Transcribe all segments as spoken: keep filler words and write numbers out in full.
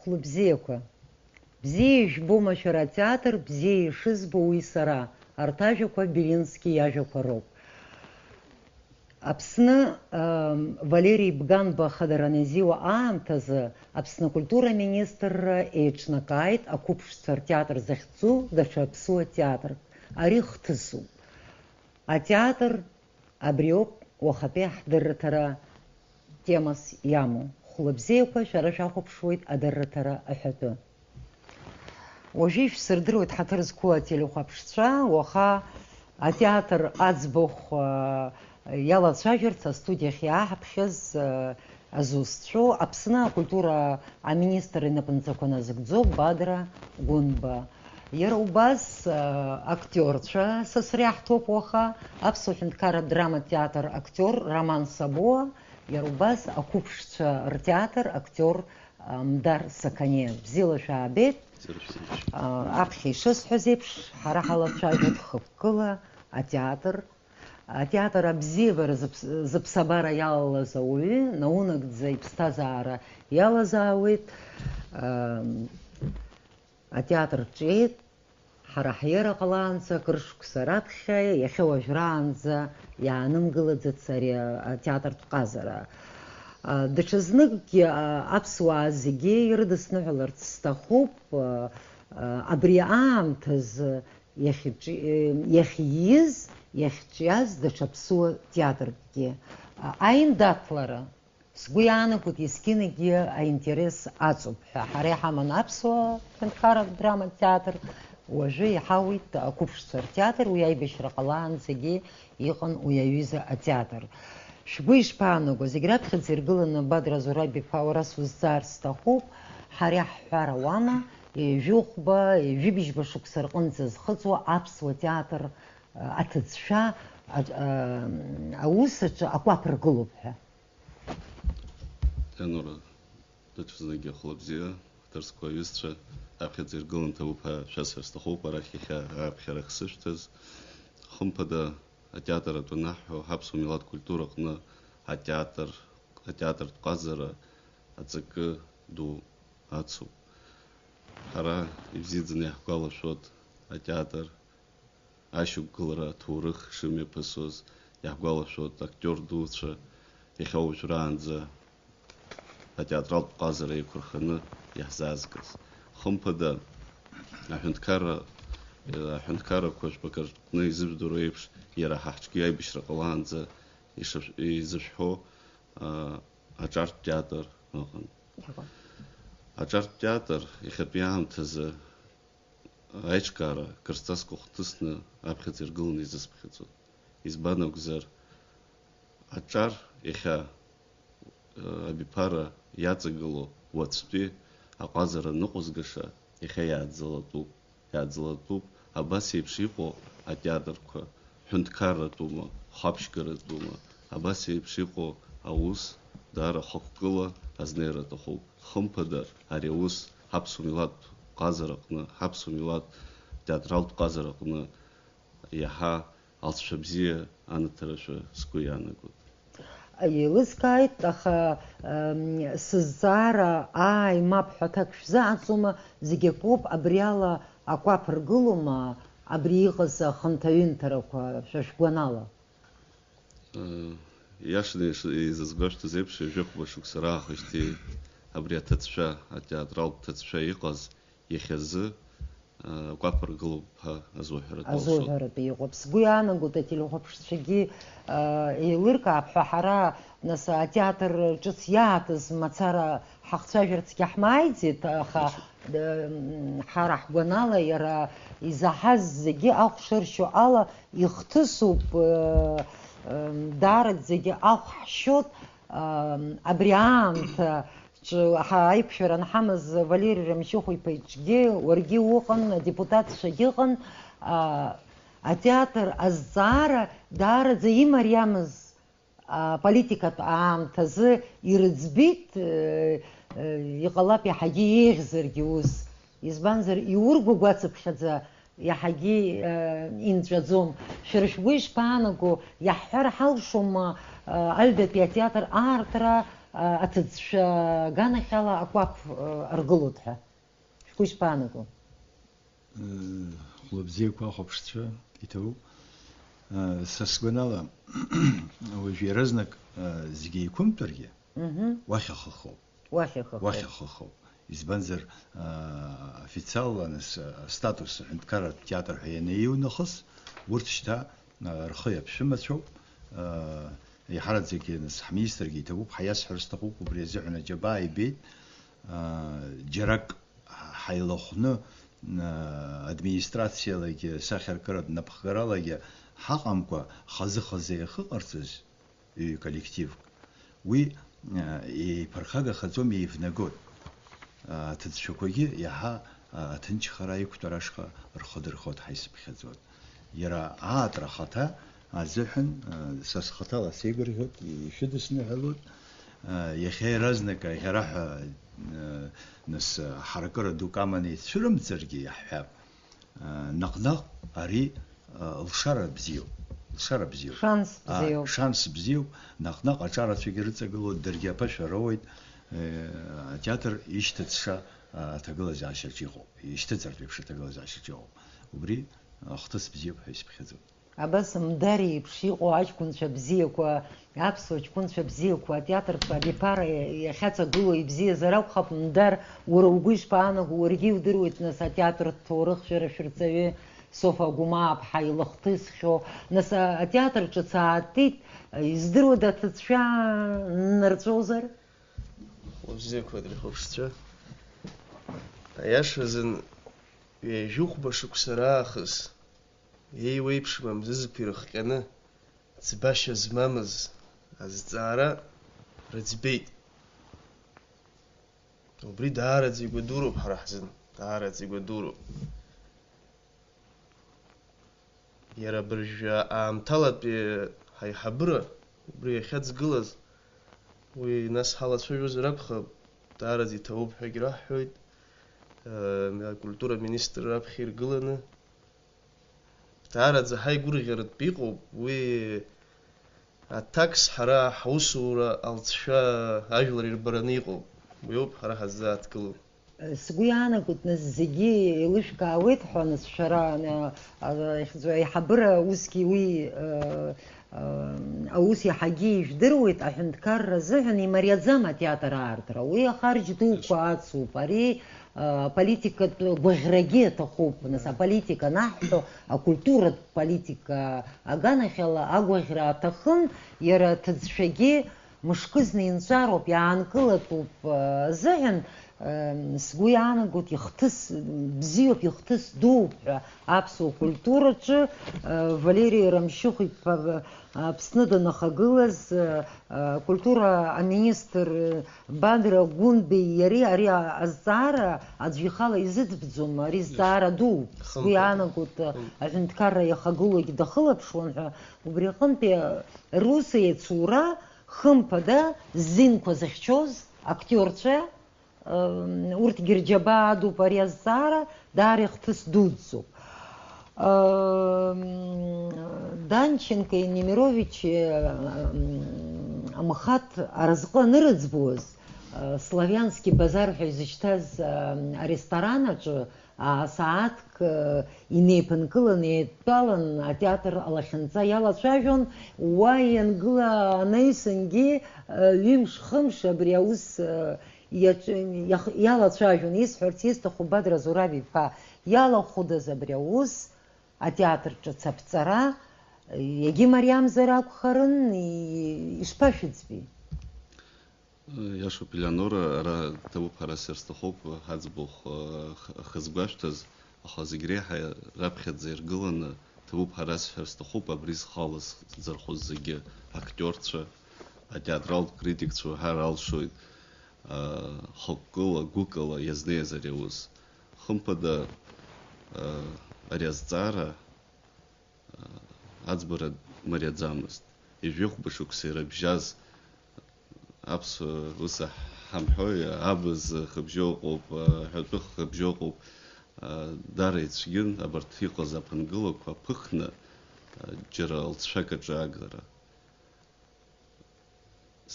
Хәлыбзиақәа. Бзиа ижәбома шәара атеатр, бзиа ишызбо уи сара, арҭ ажәақәа Белински иажәақәа роуп. Аԥсны, ам, Валери Бганба ахадаранизиуа аамҭазы Аԥсны акультура аминистрра еиҿнакааит ақәыԥшцәа ртеатр захьӡу даҽа аԥсуа театрк. Ари хҭысуп. Атеатр абриоуп уахатәи ҳдырраҭара темас иамоу. Хәлыбзиақәа, шәара шәахәаԥшуеит адырраҭара аҳәатәы. Уажәы ишәсырдыруеит, ҳаҭыр зқәу ателехәаԥшцәа, уаха атеатр аӡбахә, а, иалацәажәарц астудиахь иааҳаԥхьаз, а, азусҭцәоу Аԥсны акультура аминистр инапынҵақәа назыгӡо Бадра Гәынба. Иара убас, а, актиорцәа сасра иаҳҭоуп уаха, Аԥсуа ҳәынҭқарратә драматә театр актиор Роман Сабуа, иара убас ақәыԥшцәа ртеатр актиор, а, Мдар Сақаниа. Бзиала шәаабеит. Бзиала шәзыԥшуп. А, аԥхьа ишысҳәаз еиԥш, ҳара ҳалацәажәоит хықәкыла атеатр. Атеатр абзиабара зыԥс-, зыԥсабара иалалаз ауаҩы наунагӡа иԥсҭазаара иалазаауеит. Ам, атеатр ҿиеит, ҳара ҳиара ҟалаанӡа акыр шықәса раԥхьа, иахьа уажәраанӡа иаанымгылаӡац ари атеатртә ҟазара. А, даҽазныкгьы, а, аԥсуаа зегьы ирыдысныҳәаларц сҭахуп, а, а, абри аамҭазы иахьаҿ-, э, иахьиз, иахьҿиаз даҽа ԥсуа театркгьы, а, аиндаҭлара, сгәы иаанагоит, есқьынагьы аинтерес аҵоуп ҳәа. Ҳара иҳаман аԥсуа ҳәынҭқарратә драматә театр, уажәы иҳауит ақәыԥшцәа ртеатр, уи аибашьра ҟалаанӡагьы иҟан уи аҩыза атеатр. Шәгәы ишԥаанаго, зегь раԥхьаӡа иргыланы Бадра Зураб-иԥа, уара сузҵаарц сҭахуп, ҳара иаҳҳәар ауама, ҩажәихәба, ҩажәибжьба шықәса рҟынӡа зхыҵуа аԥсуа театр, а, аҭыӡшәа, а, а, аус аҿы акәаԥ ргылоуп ҳәа. Ҭанура, даҽазныкгьы хәлыбзиа, ҳҭырцқәа аҩызцәа, аԥхьаӡа иргылан ҭабуп ҳәа шәасҳәар сҭахуп, арахь иахьа ааԥхьара ахьсышәҭаз, хымԥада, атеатр атәы анаҳҳәо, ҳаԥсуа милаҭ культура аҟны атеатр, атеатртә ҟазара аҵакы ду ацуп. Ҳара ибзиаӡаны иаҳгәалашәоит атеатр ашьақәгылара аҭоурых шымҩаԥысуаз, иаҳгәалашәоит актиор дуцәа иахьа уажәраанӡа атеатралтә ҟазара еиқәырханы иаҳзаазгаз. Хымԥада, аҳәынҭқарра, аҳәынҭқаррақәа жәпакы рҟны изыжәдыруа еиԥш, иара ҳа ҳҿгьы аибашьра ҟалаанӡа ишашә-, изышәҳәо, а, аҿартә театр ыҟан. Иҟан. Аҿартә театр иахьатәи аамҭазы аиҿкаара кырзҵазкуа хҭысны аԥхьаӡа иргыланы изысԥхьаӡоит. Избан акәзар, аҿар иахьа, э, абиԥара иаҵагылоу уаҵәтәи аҟазара ныҟәызгаша иахьа иааӡалатәуп, иааӡалатәуп, абас еиԥш иҟоу атеатрқәа, ҳәынҭқарратәума, хәаԥшьгаратәума, абас еиԥш иҟоу аус даара хықәкыла азнеира аҭахуп. Хымԥада, ари аус ҳаԥсуа милаҭтә ҟазараҟны, ҳаԥсуа милаҭ театралтә ҟазараҟны иаҳа алҵшәа бзиа анаҭарашәа сгәы иаанагоит. Еилыскааит, аха, м, сызҵаара, ааи, мап ҳәа аҭак шәзааӡома, зегь акоуп, абриала акәаԥ ргылома, абри иҟаз ахынҭаҩынҭарақәа, шәа шәгәанала? Э, иашаны иш-, изызгәашәҭаз еиԥш, ҩажәихәба шықәса раахижьҭеи абри аҭыӡшәа, атеатралтә ҭыӡшәа иҟаз иахьазы, э, акәаԥ ргылоуп ҳәа азуҳәаратәы алшоит. Азуҳәаратәы иҟоуп. Сгәы иаанагоит, ателехәаԥшцәагьы, э, еилыркаап ҳәа, ҳара, нас, атеатр ҿыц иаатыз мацара ҳахцәажәарцгьы ҳмааиӡеит, аха, э, м, ҳара ҳгәанала иара изаҳаз зегьы ахә шыршьо ала, ихҭысуп, э, э, даараӡагьы ахә ҳшьоит, э, абри аамҭа ҿы ҳа аиқәшәара анҳамаз Валери Рамшьыхә-иԥа иҿгьы уаргьы уҟан, адепутатцәагьы ыҟан, а, атеатр азҵаара даараӡа имариамыз аполитикатә аамҭазы ирыӡбеит, э, э, иҟалап иаҳагьы еиӷьзаргьы ус. Избанзар, иургәагәацыԥхьаӡа иаҳагьы, э, инҵәаӡом. Шәара шәгәы ишԥаанаго, иаҳҳәар ҳалшома, э, аҩбатәи атеатр аартра, А, аҭыӡшәа аганахьала акәаԥ, а, аргылоит ҳәа. Шәгәы ишԥаанаго? Э, хәлыбзиақәа ахәаԥшцәа иҭабуп. Э, са сгәанала, уажә иаразнак, э, зегьы еиқәымтәаргьы, Мгм. уахь ахы хоуп. Уахь ахы хоуп. Уахь ахы хоуп. Избанзар, э, официалла нас, э, астатус аҳәынҭқарратә театр ҳәа ианаиу нахыс, урҭ шьҭа, э, рхы иаԥшәымацәоуп. Э, еиҳараӡакгьы нас ҳминистргьы иҭабуп, ҳаиасҳәар сҭахуп, убри азыҳәан аџьабаа ибеит. Э, џьарак ҳаилахәны, э, администрациалагьы, сахьаркыратә напхгаралагьы ҳаҟамкәа, хазы-хазы иахыҟарҵаз ҩ-коллективк, уи, э, еиԥырхагахаӡом, еивнагоит. Э, аҭыӡшәақәагьы иаҳа, э, аҭынчхара аиқәтәара ашҟа рхы дырхоит ҳәа исыԥхьаӡоит. Иара аатра ахаҭа азыҳәан, э, са схаҭала сеигәырӷьоит, ишәыдысныҳәалоит. Э, иахьа иаразнак аӷьараҳәа, э, нас, э, ҳаракыра дук аманы ицәырымҵыргьы иаҳҳәап, э, наҟ-наҟ ари, э, лшара бзиоуп. Лшара бзиоуп. Шанс А, бзиоуп. Шанс бзиоуп. Наҟ-наҟ аҿарацәагьы рыҵагылоуп, даргьы аԥашәа роуеит. Э, атеатр ишьҭыҵша, э, аҭагылазаашьаҿ иҟоуп. Ишьҭыҵыртә еиԥш аҭагылазаашьаҿ иҟоуп. Убри ахҭыс бзиоуп ҳәа исыԥхьаӡоит. Абас Мдар еиԥш иҟоу аҷкәынцәа бзиақәа, аԥсуа ҷкәынцәа бзиақәа атеатртә абиԥара иахьаҵагылоу ибзиазар акәхап, Мдар, уара угәы ишԥаанаго, уаргьы иудыруеит, нас, атеатртә ҭоурых шәара шәырҵаҩы Софа Гәымааԥҳа илахҭысхьоу, нас, атеатр ҿыц ааттит, издыруада аҭыӡшәа ннарҵәозар? Хәлыбзиақәа, дырхәаԥшцәа. Аиашазын, ҩажәихәба шықәса раахыс еиуеиԥшым амзызқәа ирыхҟьаны, ӡбашьа змамыз азҵаара рыӡбеит. Убри даараӡа игәадуроуп ҳара ҳзын, даараӡа игәадуроуп. Иара абыржәы аамҭалатәи ҳаиҳабыра убри иахьаӡгылаз, уи нас ҳалацәажәозар акәхап, даараӡа иҭабуп ҳәагьы раҳҳәоит, э, акультура аминистр раԥхьа иргыланы. Даараӡа ҳаигәырӷьаратә иҟоуп, уи аҭакс ҳара ҳусура алҵшәа ажәлар ирбараны иҟоуп, уи ауп ҳара ҳаззааҭгылоу. Сгәы иаанагоит, нас, зегьы еилышәкаауеит ҳәа, нас, шәара, а, а, ихьӡ-, аиҳабыра усгьы уи, а, а, аус иаҳагьы ижәдыруеит, аҳәынҭқарра азыҳәан имариаӡам атеатр аартра. Уи ахарџь дуқәа ацуп. Ари, а, аполитикатә гәаӷьрагьы аҭахуп. Нас аполитика анаҳҳәо, акультуратә политика аганахьала агәаӷьра аҭахын, иара аҭыӡшәагьы мышкызны инҵәароуп, иаанкылатәуп, э, азыҳәан, э, сгәы иаанагоит, ихҭыс бзиоуп, ихҭыс дууп ҳәа аԥсуа культураҿы, э, Валери Рамшьыхә-иԥа, э, Аԥсны данахагылаз, э, э, акультура аминистр, э, Бадра Гәынбеи иареи ари а-, азҵаара аӡә ихала изыӡбӡом, ари зҵаара дууп. Сгәы Хымԥада. Иаанагоит, э, Хымԥада. Аҳәынҭқарра иахагылоугьы дахылаԥшуан ҳәа, убри аҟынтәи, э, рус еицура, хымԥада, ззинқәа зыхьчоз актиорцәа, м, урҭгьы рџьабаа адуп ари азҵаара, даара ихҭыс дуӡӡоуп. М, Данченко-и Немировичи, м, амхаҭ аразҟы анырыӡбуаз, э, Славянский базар ҳәа изышьҭаз, м, аресторан аҿы, аа, сааҭк, э, инеиԥынкылан, еидтәалан атеатр алахьынҵа иалацәажәон, уа иангыла анаҩсангьы, э, ҩымш-хымш абри аус, э, иаҿ-, иах-, иалацәажәон. Исҳәарц исҭаху, Бадра Зураб-иԥа, иалахәыдаз абри аус, атеатр ҿыц аԥҵара, егьимариамзар акәхарын, и-, ишԥашәыӡбеи? Иашоуп, Елеонора, ара ҭабуп ҳәа расҳәар сҭахуп, ҳаӡбахә, х-, хызгәашәҭаз, аха зегь реиҳа раԥхьаӡа иргыланы ҭабуп ҳәа расҳәар сҭахуп, абри зхала сзырхәыз зегьы, актиорцәа, атеатралтә критикцәа уҳәар алшоит, а, хықәкыла, гәыкала иазнеиз ари аус. Хымԥада, а, ари азҵаара аӡбара мариаӡамызт. Ҩажәихәба шықәса ирыбжьаз аԥсуа ус ҳамҳәои, абз хыбжьы ыҟоуп, аҳәатәы хыбжьы ыҟоуп, дара ицәгьын, абарҭ иҟаз аԥынгылақәа ԥыхны, џьара лҵшәак аҿы агара.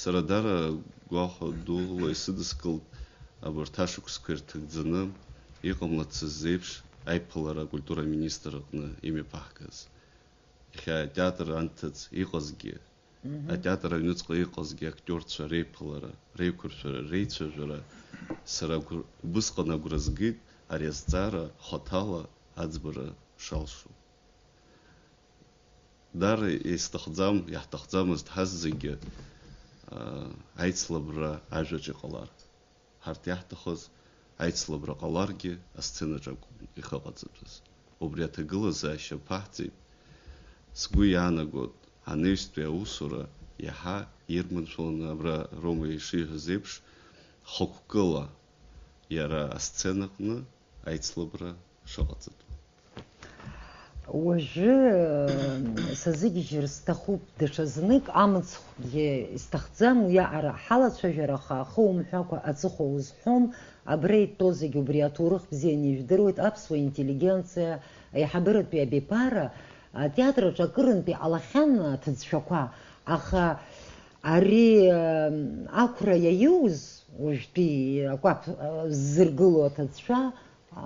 Сара даара гәахәа дула исыдыскылт абарҭ ашықәсқәа ирҭагӡаны иҟамлацыз еиԥш аиԥылара акультура аминистр аҟны имҩаԥаҳгаз. Иахьа атеатр анҭыҵ иҟазгьы, атеатр аҩныҵҟа иҟазгьы актиорцәа реиԥылара, реиқәыршәара, реицәажәара, сара агәр-, убысҟан агәра згеит ари азҵаара хаҭала аӡбара шалшо. Даара исҭахӡам, иаҳҭахӡамызт ҳазегьы, аа, аицлабра ажәаҿ иҟалар. Ҳарҭ иаҳҭахыз аицлабра ҟаларгьы асценаҿ акәын ихыҟаҵатәыз. Убри аҭагылазаашьа ԥаҳҵеит. Сгәы иаанагоит, анаҩстәи аусура иаҳа ирманшәаланы абра Рома ишиҳәаз еиԥш, хықәкыла иара асценаҟны аицлабра шыҟаҵатәу. Уажәы, э, сазыгьежьыр сҭахуп даҽазнык, амыцхәгьы исҭахӡам, уиаҟара ҳалацәажәар, аха ахы умҳәакәа аҵыхәа узҳәом, абра итәоу зегь убри аҭоурых бзианы ижәдыруеит, аԥсуа интеллигенциа, аиҳабыратәи абиԥара, атеатраҿы акырынтә иҟалахьан аҭыӡшәақәа, аха ари, э, ақәра иаиуз, уажәтәи акәаԥ, э, ззыргыло аҭыӡшәа, а,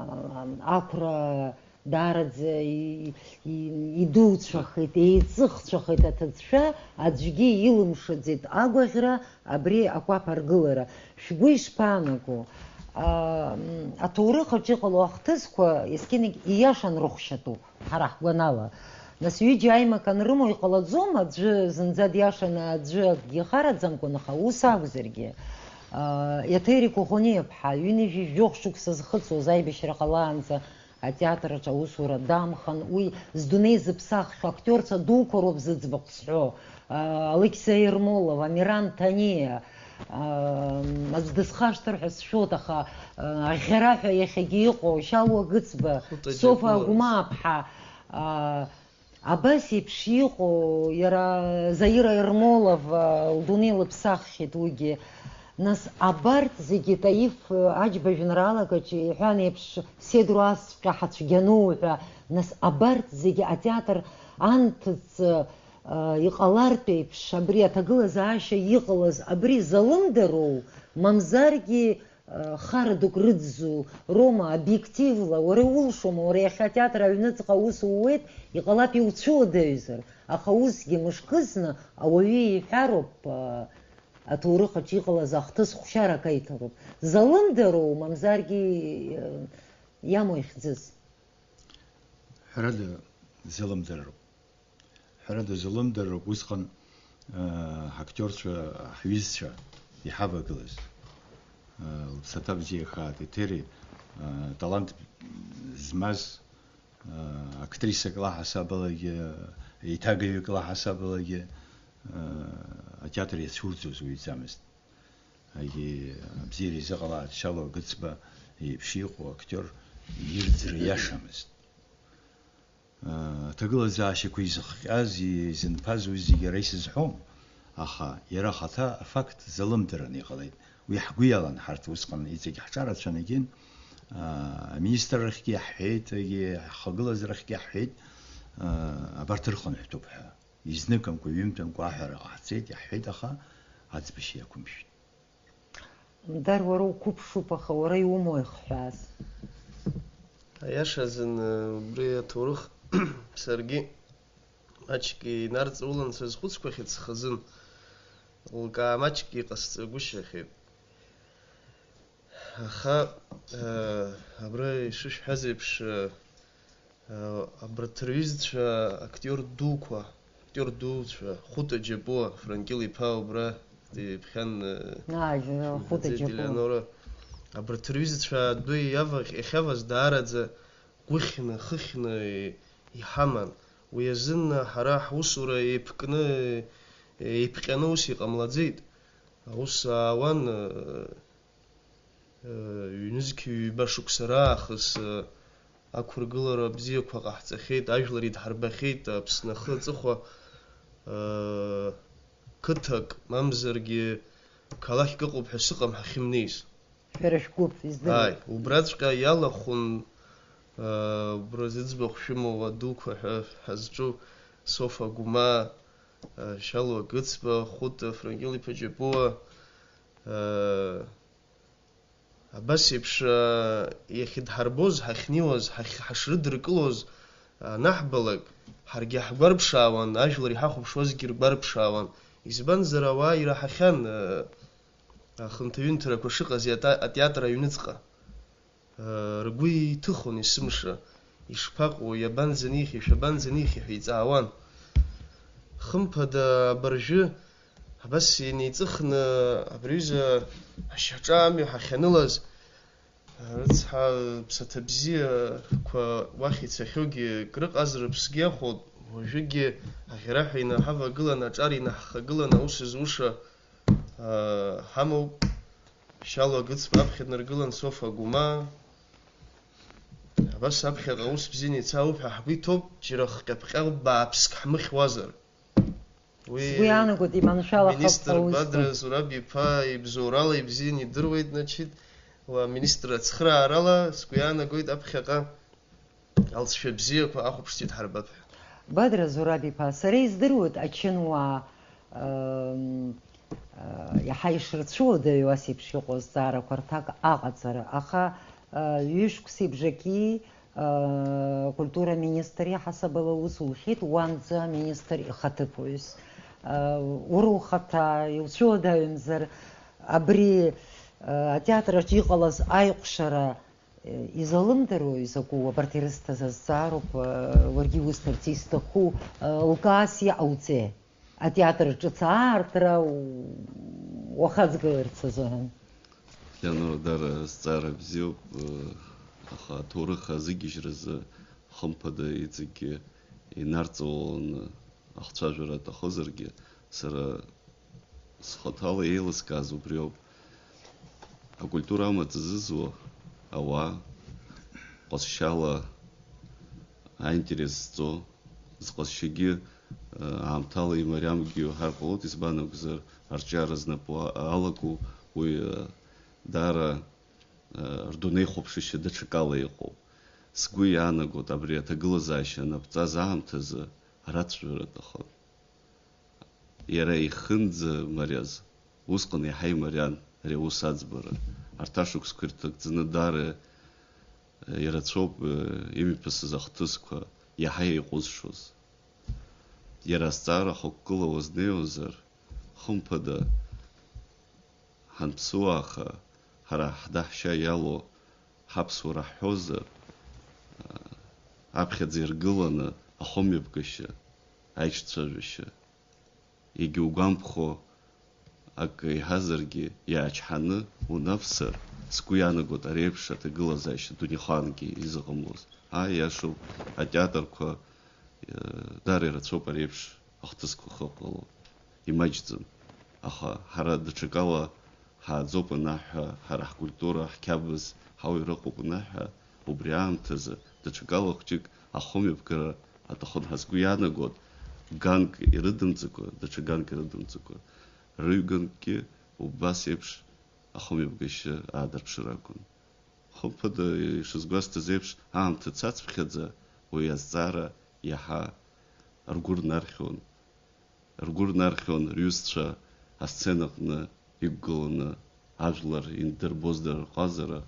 ақәра даараӡа и-, и-, идуцәахеит, еиҵыхцәахеит аҭыӡшәа, аӡәгьы илымшаӡеит агәаӷьра абри акәаԥ аргылара. Шәгәы ишԥаанаго? А, м, аҭоурых аҿы иҟало ахҭысқәа есқьынагь ииашан рыхәшьатәуп, ҳара ҳгәанала. Нас ҩыџьа аимак анрымоу иҟалаӡом, аӡәы зынӡа диашаны, аӡәы акгьы ихараӡамкәан, аха ус акәзаргьы. А, Еҭери Коӷониа-ԥҳа, ҩынҩажәи жәохә шықәса зхыҵуаз аибашьра ҟалаанӡа атеатр аҿы аусура дамхан, уи здунеи зыԥсаххьоу актиорцәа дуқәа роуп зыӡбахә сҳәо, а, Алықьса Ермолов, Амиран Ҭаниа, а, аӡә дысхашҭыр ҳәа сшәоит, аха, а, аӷьараҳәа иахьагьы иҟоу, Шьалуа Гыцба, Хәыта Софа Џьапуа. Агәмааԥҳа, а, Абас еиԥш иҟоу, иара Заира Ермолова лдунеи лыԥсаххьеит уигьы. Нас абарҭ зегьы Таиф Аџьба жәеинраалак аҿы иҳәан еиԥш, седру асҵәҟьа ҳацәгьану ҳәа, нас абарҭ зегьы атеатр анҭыҵ, а, иҟалартә еиԥш, абри аҭагылазаашьа иҟалаз абри залымдароу, мамзаргьы, хара дук рыӡӡоу, Рома, обиективла, уара иулшома, уара иахьа атеатр аҩныҵҟа аус ууеит, иҟалап иуцәыуадаҩзар, аха усгьы мышкызны ауаҩы иҳәароуп, а, аҭоурых аҿы иҟалаз ахҭыс хәшьарак аиҭароуп. Залымдароу, мамзаргьы, э, иамоу ихьӡыз? Ҳәарада, залымдароуп. Ҳәарада, залымдароуп усҟан, аа, ҳактиорцәа, ҳҩызцәа иҳавагылаз. Аа, лыԥсаҭа бзиахааит, Еҭери, аа, талант змаз, аа, актрисак лаҳасабалагьы, еиҭагаҩык лаҳасабалагьы, аа, атеатр иацәурӡуаз уаҩӡамызт. Егьи абзиара изыҟалааит, Шьалуа Гыцба иеиԥш иҟоу актиор ирӡра иашамызт. Аҭагылазаашьақәа изыхҟьаз, изынԥаз уи зегьы ара исызҳәом, аха иара ахаҭа афакт залымдараны иҟалеит. Уи ҳгәы иалан ҳарҭ усҟан иҵегь ҳҿарацәаны егьин, аа, аминистррахьгьы иаҳҳәеит, егьи ҳхагылазарахьгьы иаҳҳәеит, аа, абарҭ ырхынҳәтәуп ҳәа. Изныкымкәа, ҩынтәымкәа аҳәара ҟаҳҵеит, иаҳҳәеит, аха аӡбашьа иақәымшәеит. Дар, уара уқәыԥшуп, аха уара иумоу ихҳәааз? Аиашазын, убри аҭоурых саргьы маҷк инарҵаулан сазхәыцқәахьеит схазын. Лкаа маҷк иҟасҵагәышьахьеит. Аха, э, абра ишышәҳәаз еиԥш, э, Абарҭ рҩызцәа актиор дуқәа, актиор дуцәа, Хәыта Џьапуа, Франкил иԥа убра диԥхьан, Аа, Хәыта Џьапуа. Елеонора. Абарҭ рҩызцәа адәы иавахь-, иахьаваз даараӡа гәыхьны, хыхьны иҳаман. Уи азын ҳара ҳусура еиԥкны, еиԥҟьаны ус иҟамлаӡеит. Аус аауан, Ҩнызқь ҩба шықәса раахыс, ы, ақәыргылара бзиақәа ҟаҳҵахьеит, ажәлар идҳарбахьеит, Аԥсны ахы аҵыхәа, ы, қыҭак, мамзаргьы қалақьк ыҟоуп ҳәа сыҟам ҳахьымнеиз. Шәара шәгәыԥ, издыруеит. Ааи, убраҵәҟьа иалахәын, ы, убра зыӡбахә шәымоу адуқәа ҳәа ҳазҿу Софа Гәымаа, Шьалуа Гыцба, Хәыта Франкьыл-иԥа Џьапуа, Абас еиԥш, иахьыдҳарбоз, ҳахьнеиуаз, ҳахь-, ҳашрыдыркылоз анаҳбалак, ҳаргьы ҳгәарԥшаауан, ажәлар иҳахәаԥшуазгьы ргәарԥшаауан. Избанзар, ауаа ираҳахьан, ахынҭаҩынҭрақәа шыҟаз иата-, атеатр аҩныҵҟа. Ргәы иҭыхон есымша, ишԥаҟоу, иабанӡанихьеи, шәабанӡанихьеи ҳәа иҵаауан. Хымԥада, абыржәы Абас инеиҵыхны абри аҩыза ашьаҿа амҩа ҳахьанылаз, рыцҳа, ԥсаҭа бзиақәа уахь ицахьоугьы крыҟазар, ԥсгьы ахәоит, уажәыгьы аӷьараҳәа инаҳавагыланы, аҿар инаҳхагыланы аус зуша, аа, ҳамоуп. Шьалуа Гыцба аԥхьа днаргылан Софа Гәымаа. Абас аԥхьаҟа аус бзианы ицаауп ҳәа ҳгәы иҭоуп, џьара хҟьа-ԥҟьа бааԥск ҳмыхьуазар. Уи Сгәы иаанагоит, иманшәалахап министр аусқәа. Бадра Зураб-иԥа ибзоурала ибзианы идыруеит, значит, уа министр ацхыраарала, сгәы иаанагоит, аԥхьаҟа алҵшәа бзиақәа ахәаԥшцәа идҳарбап ҳәа. Бадра Зураб-иԥа, сара издыруеит ачынуаа, м, а, иаҳа ишрыцәуадаҩу ас еиԥш иҟоу азҵаарақәа рҭак аҟаҵара, аха, а, ҩышықәсеи бжаки Акультура аминистр иаҳасабала аус лухьеит, уанӡа аминистр ихаҭыԥуаҩыс. Уара ухаҭа иуцәуадаҩымзар, абри атеатр аҿы иҟалаз аиҟәшара изалымдароу изакәу, абарҭ ирысҭаз азҵаароуп, уаргьы иусҭарц исҭаху, лкаас иҟауҵеи? Атеатр ҿыц аартра у-, уахаҵгыларц азыҳәан. Леонора, дара зҵаара бзиоуп, э, аха аҭоурых азыгьежьразы, хымԥада, иҵегьгьы инарҵауланы ахцәажәара аҭахызаргьы, сара схаҭала еилыскааз убриоуп. Акультура амаҵ зызуа ауаа ҟазшьала аинтерес зҵо, зҟазшьагьы, э, аамҭала имариамгьы уҳәар ҟалоит, избан акәзар, арҿиара знапы алаку уи, э, даара, э, рдунеихәаԥшышьа даҽакала иҟоуп. Сгәы иаанагоит, абри аҭагылазаашьа анаԥҵаз аамҭазы арацәажәара аҭахын. Иара ихынӡа мариаз, усҟан иаҳа имариан ари аус аӡбара. Арҭ ашықәсқәа ирҭагӡаны даара ирацәоуп, имҩаԥысыз ахҭысқәа иаҳа еиҟәызшоз. Иара азҵаара хықәкыла уазнеиуазар, хымԥада, ҳанԥсуааха, ҳара ҳдаҳшьа иалоу ҳаԥсуара ҳҳәозар, аԥхьаӡа иргыланы ахымҩаԥгашьа, аиҿцәажәашьа, егьа угәамԥхо акы иҳәазаргьы, иаачҳаны унавсыр, сгәы иаанагоит ари еиԥш аҭагылазаашьа дунеихаангьы изыҟамлоз. Ааи, иашоуп, атеатрқәа, э, даара ирацәоуп ари еиԥш ахҭысқәа хыҟало. Имаҷӡам. Аха ҳара даҽакала ҳааӡоуп анаҳҳәа, ҳара ҳкультура, ҳқьабз, ҳауаҩра ыҟоуп анаҳҳәа, убри аамҭазы даҽакала хәҷык ахымҩаԥгара аҭахын ҳәа сгәы иаанагоит, ганк ирыдымҵакәа, даҽа ганк ирыдымҵакәа, рыҩганкгьы убас еиԥш ахымҩаԥгашьа аадырԥшыр акәын. Хымԥада, ишызгәасҭаз еиԥш, аамҭа цацԥхьаӡа уи азҵаара иаҳа ргәы рнархьуан. Ргәы рнархьуан рҩызцәа асценаҟны иқәгыланы ажәлар индырбозар рҟазара,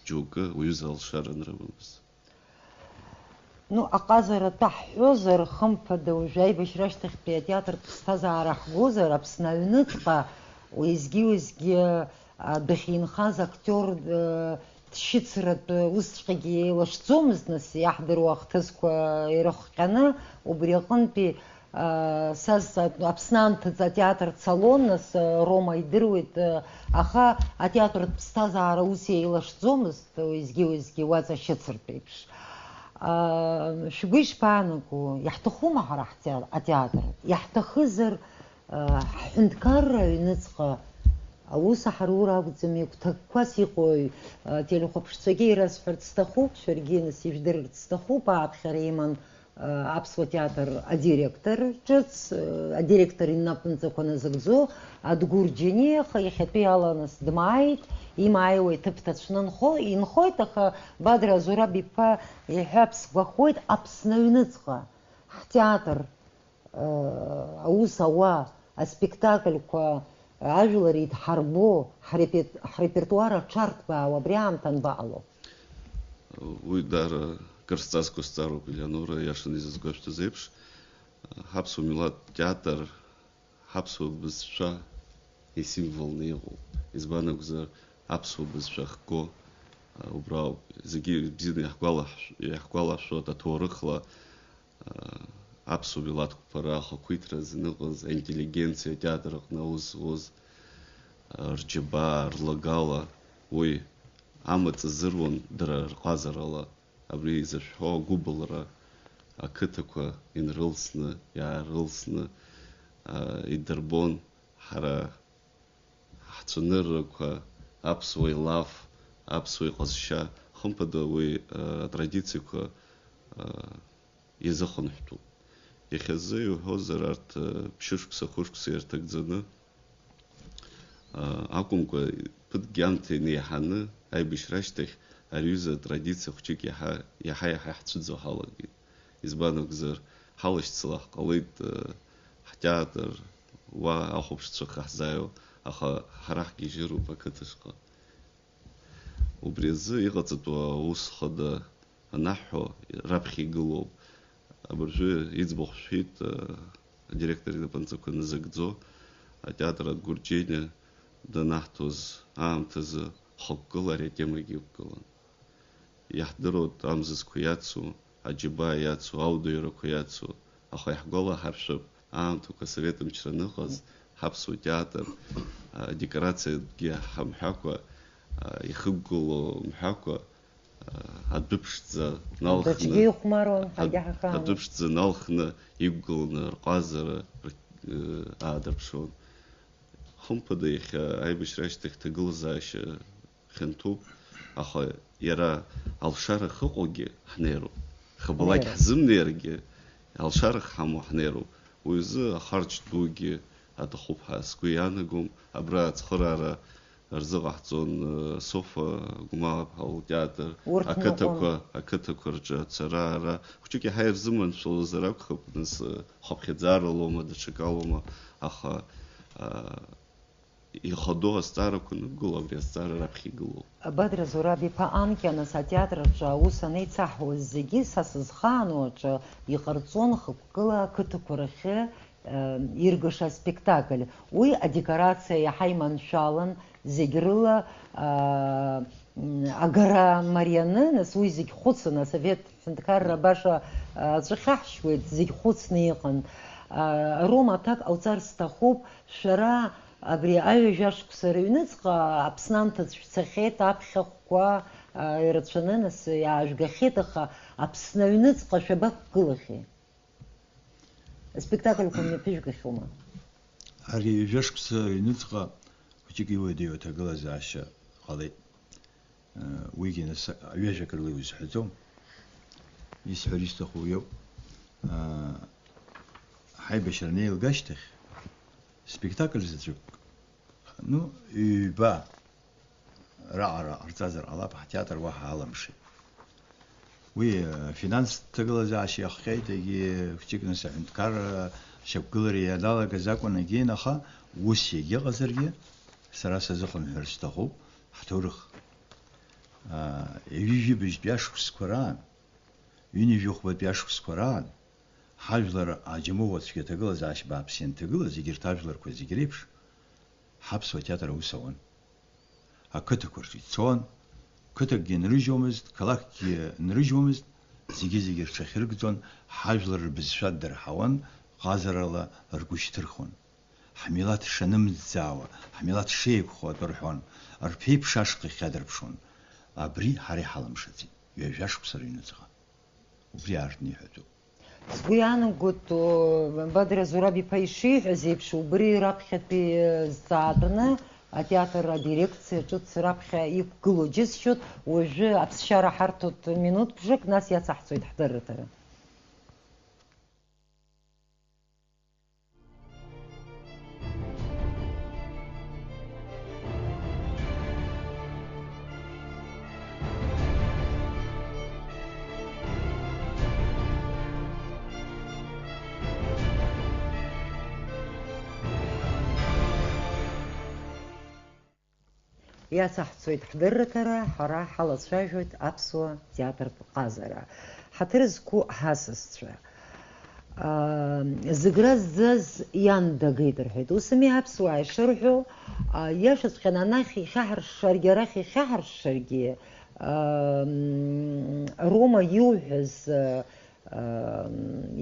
џьоукы уаҩыза алшара анрымамыз. Ну, аҟазара атәы ҳҳәозар, хымԥада, уажәы аибашьра ашьҭахьтәи атеатртә ԥсҭазаара ҳгозар, Аԥсны аҩныҵҟа уеизгьы-уеизгьы адәахьы инхаз актиор, э, дшьыцратәы усҵәҟьагьы еилашӡомызт, нас, иаҳдыруа ахҭысқәа ирыхҟьаны, убри аҟынтәи, э, са сҵа-, Аԥсны анҭыҵ атеатр дцалон, нас, э, Рома идыруеит, э, аха атеатртә ԥсҭазаара ус еилашӡомызт, уеизгьы-уеизгьы уаҵашьыцыртә еиԥш. Э, шәгәы ишԥаанаго, иаҳҭахума ҳара ҳтеа-, атеатр? Иаҳҭахызар, Ҳҳәынҭқарра аҩныҵҟа аус аҳарура акәӡам, игәҭакқәас иҟоу ателехәаԥшцәагьы ирасҳәарц сҭахуп, шәаргьы нас ижәдырырц сҭахуп, ааԥхьара иман аԥсуа театр адиректор ҿыц, адиректор инапынҵақәа назыгӡо Адгәыр Џьениа, аха иахьатәи ала нас дмааит, имааиуа иҭыԥ ҭацәны нхо-, инхоит, аха Бадра Зураб иԥа иҳәап, сгәахәуеит, Аԥсны аҩныҵҟа ҳтеатр Аус ауа, аспектакльқәа, ажәлар идҳарбо, ҳрепет-, ҳрепертуар аҽарҭбаауа абри аамҭа анбаҟало? Уи даара кыр зҵазкуа зҵаароуп, Елеонора, иашаны изызгәашәҭаз еиԥш, ҳаԥсуа милаҭ театр ҳаԥсуа бызшәа исимволны иҟоуп. Избан акәзар, аԥсуа бызшәа ахго, а, убра ауп. Зегьы бзианы иаҳгәалаҳ-, иаҳгәалашәоит аҭоурыхла, а, аԥсуа милаҭқәа рахақәиҭра азы аныҟаз, аинтеллигенциа атеатр аҟны аус зуаз, а, рџьабаа, рлагала, уи амаҵ азыруан дара рҟазарала. Абри изышәҳәо агәыбылра ақыҭақәа инрылсны, иаарылсны, а, идырбон ҳара ҳцәаныррақәа, аԥсуа илаф, аԥсуа иҟазшьа, хымԥада уи, а, атрадициақәа, а, иазыхынҳәтәуп. Иахьазы иуҳәозар, арҭ, а, ԥшьышықәса, хышықәса ирҭагӡаны, акәымкәа, ԥыҭк аамҭа инеиҳаны аибашьра ашьҭахь ари аҩыза атрадициа хәҷык иаҳа, иаҳа-иаҳа иаҳцәыӡуа ҳалагеит. Избан акәзар, ҳалашьцыла ҳҟалеит, ҳтеатр, уа ахәаԥшцәа ҳаҳзааиуа, аха ҳара ҳгьежьыроуп ақыҭаҿҟа. Убри азы иҟаҵатәу аус хада анаҳҳәо, раԥхьа игылоуп. Абыржәы иӡбахә шәҳәеит, э, адиректор инапынҵақәа назыгӡо, атеатр Адгәырџьениа данаҳҭоз аамҭазы хықәкыла ари атемагьы иқәгылан. Иаҳдыруеит, амзызқәа иацу, аџьабаа иацу, ауадаҩрақәа иацу, аха иаҳгәалаҳаршәап, аамҭақәа асовет мчра аныҟаз, ҳаԥсуа театр, а, декорациакгьы ҳамҳәакәа, а, ихықәгылоу мҳәакәа, а, адәы ԥшӡа налхны, Адәаҿгьы ихәмаруан, ҳагьы ҳахаан. Адәы ԥшӡа налхны иқәгыланы рҟазара р-, э, аадырԥшуан. Хымԥада, иахьа аибашьра ашьҭахь ҭагылазаашьа хьанҭоуп, аха иара алшара ахьыҟоугьы ҳнеироуп. Хабалак Ҳнеироуп. Ҳзымнеиргьы, алшара ахьҳамоу ҳнеироуп. Уи азы ахарџь дугьы аҭахуп ҳәа сгәы иаанагом. Абра ацхыраара рзыҟаҳҵон, э, Софа Гәмаа-ԥҳа лтеатр, Урҭ ақыҭақәа, ныҟәон. Ақыҭақәа рҿы ацара-аара. Хәҷык иаҳа ирзыманшәалозар акәхап, нас, э, хыԥхьаӡаралома, даҽакалома, аха, э, ихадоу азҵаарақәа анықәгыла, абри азҵаара раԥхьа игылоуп. Бадра Зураб-иԥа анкьа, нас, атеатр аҿы аус анеицаҳуаз зегьы, са сызхаану аҿы иҟарҵон хықәкыла ақыҭақәа рахьы, э, иргаша аспектакль. Уи адекорациа иаҳа иманшәалан, зегь рыла, э, м, агара марианы, нас, уи зегь хәыцын, асовет Ҳҳәынҭқарра баша, а, аҵәы хьаҳшьуеит, зегь хәыцны иҟан. А, Рома, аҭак ҟауҵар сҭахуп, шәара абри аҩажәа шықәса рыҩныҵҟа Аԥсны анҭыҵ шәцахьеит, аԥхьахәқәа, а, ирацәаны, нас, иаажәгахьеит, аха Аԥсны аҩныҵҟа шәабақәгылахьеи? Аспектакльқәа мҩаԥыжәгахьоума? Ари ҩажәа шықәса рыҩныҵҟа хәыҷык иуадаҩу аҭагылазаашьа ҟалеит. Уигьы нас ҩажәак рыла иузҳәаӡом. Исҳәар исҭаху уиоуп. Ҳаибашьра анеилга ашьҭахь, спектакль заҵәык, ну, ҩба раҟара ҟарҵазар ҟалап, ҳтеатр уаҳа алымшеит. Уи, э, финанстә ҭагылазаашьа иахҟьеит, егьи хәҷык нас аҳәынҭқарра шьақәгылара ианалагаз акәын, егьин, аха ус иагьыҟазаргьы, сара сазыхынҳәыр сҭахуп, ҳҭоурых, а, ҩажәибжьтәи ашықәсқәа раан, ҩынҩажәихәбатәи ашықәсқәа раан, ҳажәлар аџьамыӷәа цәгьа ҭагылазаашьа бааԥс ианҭагылаз, егьырҭ ажәларқәа зегь реиԥш, ҳаԥсуа театр аус ауан. Ақыҭақәа рҿы ицон, қыҭакгьы нрыжьуамызт, қалақькгьы нрыжьуамызт, зегьы-зегьы рҽахьыргӡон, ҳажәлар рбызшәа ддырҳауан, ҟазарала ргәы шьҭырхуан. Ҳмилаҭ шанымӡаауа, ҳмилаҭ шеиқәхо атәы рҳәон, рԥеиԥш ашҟа ихьадырԥшуан. Абри ҳара иҳалымшаӡеит, ҩажәа шықәса рыҩнуҵҟа. Убри аартны иҳәатәуп. Сгәы иаанагоит, о, Бадра Зураб-иԥа ишиҳәаз еиԥш, убри раԥхьатәи, э, зҵаатәны атеатр адирекциа ҿыц раԥхьа иқәгылоу џьысшьоит, уажәы аԥсшьара ҳарҭоит минуҭ бжак, нас иацаҳҵоит ҳдырраҭара. Иацаҳҵоит ҳдырраҭара, ҳара ҳалацәажәоит аԥсуа театртә ҟазара. Ҳаҭыр зқәу ҳасасцәа. Аа, зыгра ззаз иан дагеит рҳәеит. Усами аԥсуаа ишырҳәо, аа, иашаҵәҟьаны анахь ихьаҳаршшаргьы, арахь ихьаҳаршшаргьы, аа, м, Рома иуҳәаз, аа,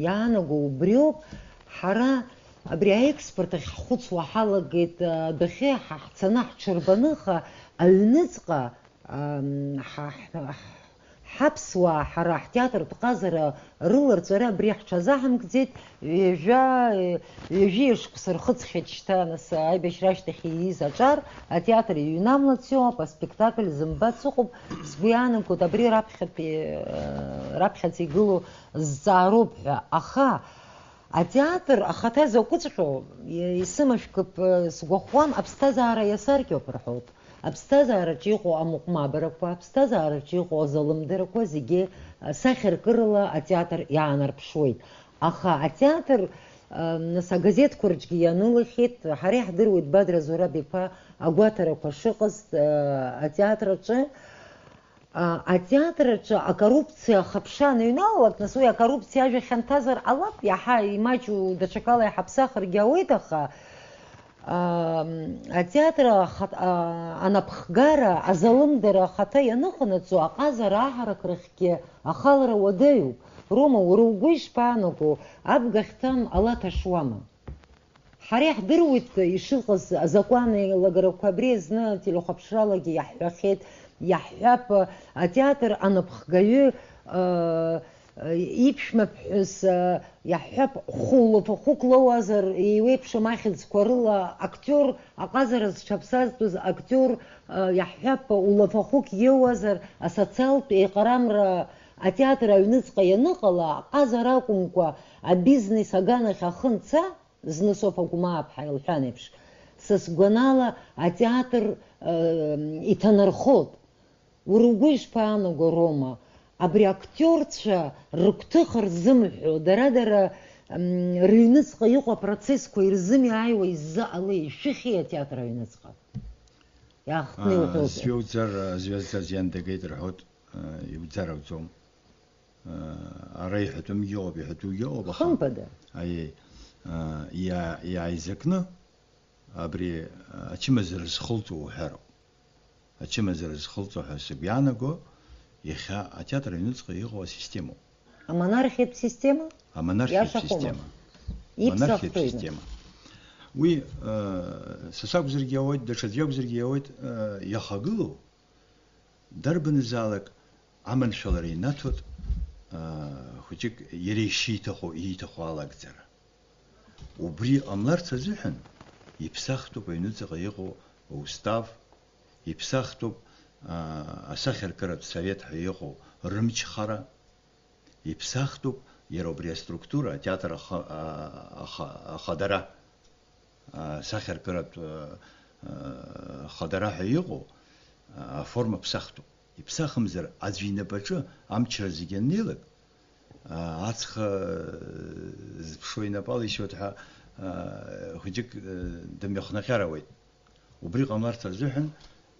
Иаанаго убриоуп, ҳара абри аекспорт ахь ҳхәыцуа ҳалагеит, адәахьы ҳа-, ҳцаны ҳҽырбаныха, аҩныҵҟа, ам, ҳа-, ҳ-, ҳаԥсуаа ҳара ҳтеатртә ҟазара рыларҵәара абри ҳҽазаҳамкӡеит, ҩажәа, ҩажәи шықәса рхыҵхьеит шьҭа, нас, аибашьра ашьҭахь ииз аҿар, атеатр иҩнамлацәоуп, аспектакль зымбац ыҟоуп, сгәы иаанагоит, абри раԥхьатәи, раԥхьаӡа игылоу зҵаароуп ҳәа, аха атеатр ахаҭа закәыҵәҟьоу, исымашәкып, сгәахәуам, аԥсҭазаара иасаркьоуп рҳәоит. Аԥсҭазаараҿы иҟоу амыҟәмабарақәа, аԥсҭазаараҿы иҟоу азалымдарақәа зегьы, сахьаркырала атеатр иаанарԥшуеит. Аха атеатр, нас, агазеҭқәа рҿгьы ианылахьеит, ҳара иаҳдыруеит Бадра Зураб-иԥа агәаҭарақәа шыҟаз, атеатр аҿы. А, атеатр аҿы акоррупциа ахыԥша аныҩналалак, нас уи акоррупциа ажәа хьанҭазар ҟалап, иаҳа имаҷу даҽакала иҳаԥсахыргьы ауеит, аха, а, атеатр аха-, а, анапхгара, азалымдара ахаҭа ианыҟанаҵо, аҟазара аҳаракрахьгьы ахалара уадаҩуп. Рома, уара угәы ишԥаанаго, абгахьҭам ала ҭашуама? Ҳара иаҳдыруеит ишыҟаз азакәан еилагарақәа, абри азны ателехәаԥшралагьы иаҳҳәахьеит, иаҳҳәап, атеатр анапхгаҩы, э, иԥшәмаԥҳәыс, э, иаҳҳәап, хәылафахәык лоуазар, еиуеиԥшым ахьӡқәа рыла актиор, аҟазара зҽаԥсазтәыз актиор, э, иаҳҳәап, улафахәык иоуазар, асоциалтә еиҟарамра атеатр аҩныҵҟа ианыҟала, аҟазара акәымкәа, абизнес аганахь ахы нца, зны Софа Гәмааԥҳа илҳәан еиԥш, са сгәанала, атеатр, э, иҭанархоит. Уара угәы ишԥаанаго, Рома? Абри актиорцәа рыгәҭыха рзымҳәо, дара-дара, м, рыҩныҵҟа иҟоу апроцессқәа ирзымиааиуа иззыҟалеи, ишәыхьи атеатр аҩныҵҟа? Иаахтны Аа, иуҳәозар. Зҩа уӡар, зҩа зӡаз иан дагеит рҳәоит, э, иуӡар ауӡом. Ара иҳәатәымгьы ыҟоуп, иҳәатәугьы ыҟоуп, аха хымԥада. Аиеи, а, иа-, иааизакны абри, а, ачымазара зхылҵуа уҳәароуп. Ачымазара зхылҵуа ҳәа сыгәы иаанаго, иахьа атеатр аҩныҵҟа иҟоу асистемоуп. Амонархиатә система? Амонархиатә Иашахома? Система. Иԥсахтәума? Монархиатә система. Уи, а, са сакәзаргьы ауеит, даҽаӡә иакәзаргьы ауеит, а, иахагылоу, дарбанызаалак аманшәалара инаҭоит, аа, хәыҷык иара ишиҭаху, ииҭаху алагӡара. Убри ҟамларц азыҳәан иԥсахтәуп аҩныҵҟа иҟоу аустав, иԥсахтәуп, аа, асахьаркыратә совет ҳәа иҟоу рымчхара, иԥсахтәуп иара убри аструктура, атеатр аха-, а-, аха-, ахадара, асахьаркыратә, а, а, хадара ҳәа иҟоу, а, аформа ԥсахтәуп. Иԥсахымзар, аӡәы инапаҿы амчра зегьы аннеилак, а, ацха, а, зыԥшуа инапала ишьоит ҳәа, а, хәыҷык, а, дымҩахнаҟьар ауеит. Убри ҟамларц азыҳәан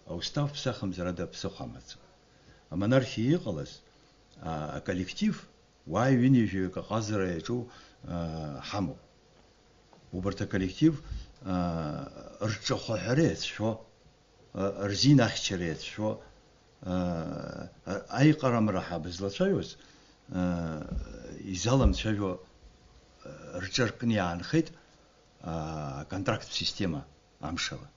аустав ԥсахымзар ада ԥсыхәа амаӡам. Амонархиа иҟалаз, а, аколлектив, уааи ҩынҩажәаҩык аҟазара иаҿу, а, ҳамоуп. Убарҭ аколлектив, а, рҿахәаҳәара иацәшәо, а, рзин ахьчара иацәшәо, а, а, аиҟарамра ҳәа бызлацәажәоз, а, изаламцәажәо, а, рҿы аркны иаанхеит, а, аконтракттә система амшала.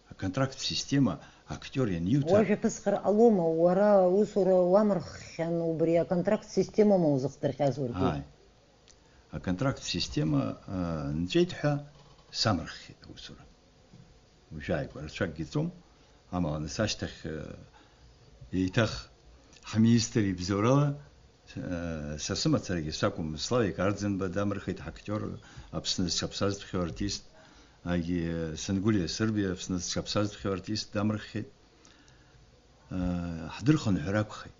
Аконтракттә система актиор ианиуҭа Уажә аԥысҟар ҟалома? Уара аусура уамырххьан убри аконтракттә системоума узыхдырҟьаз уаргьы? Ааи. Аконтракттә система, а, нҵәеит ҳәа самырххьеит аусура. Уажәааигәа рацәакгьы ҵом, амала нас ашьҭахь, а, еиҭах ҳминистр ибзоурала, Са сымацарагьы сакәым, Славик Арӡынба дамырхит, ҳактиор, Аԥсны зҽаԥсазтәхьоу артист, агьи Сангулиа Сырбиа, Аԥсны зҽаԥсазтәхьоу артист дамырххьеит. Ҳдырхынҳәыр акәхеит.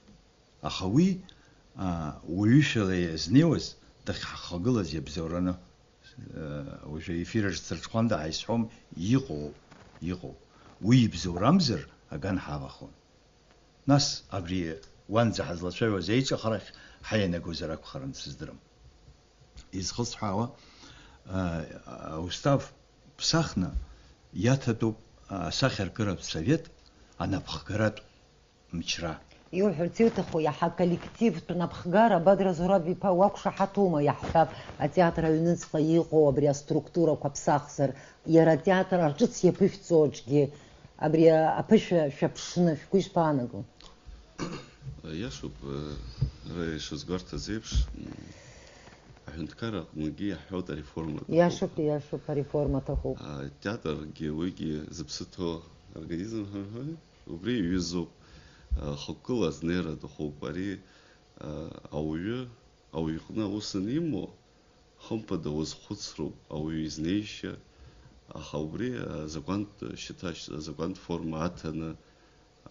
Аха уи, уаҩышәала иазнеиуаз, дахьҳахагылаз иабзоураны. Уажәы ефираҿ сырҽхәанда ҳаизҳәом, иҟоуп, иҟоуп. Уи ибзоурамзар, аган ҳавахон. Нас абри уанӡа ҳазлацәажәоз еиҿыхарахь ҳаианагозар акәхарын, сыздырам. Изхысҳәаауа, а, аустав ԥсахны иаҭатәуп асахьаркыратә совет анапхгаратә мчра. Иуҳәарц иуҭаху, иаҳа коллективтә напхгара Бадра Зураб-иԥа уақәшаҳаҭума, иаҳҳәап, атеатр аҩныҵҟа иҟоу абри аструктурақәа ԥсахзар, иара атеатр аҿыц иаԥышәҵо аҿгьы, абри аԥышәа шәаԥшны шәгәы ишԥаанаго? Иашоуп, ара ишазгәарҭаз еиԥш, м, аҳәынҭқарра аҟынгьы иаҳҳәоит ареформа аҭахуп. Иашоуп, иашоуп, ареформа аҭахуп. Атеатргьы уигьы зыԥсы ҭоу организм ҳәа рҳәоит. Убри иҩызоуп, а, хықәкыла азнеира аҭахуп. Ари, а, ауаҩы, ауаҩы иҟны аус анимоу, хымԥада, уазхәыцроуп ауаҩы изнеишьа, аха убри, а, азакәантә шьаҭа-, азакәантә форма аҭаны,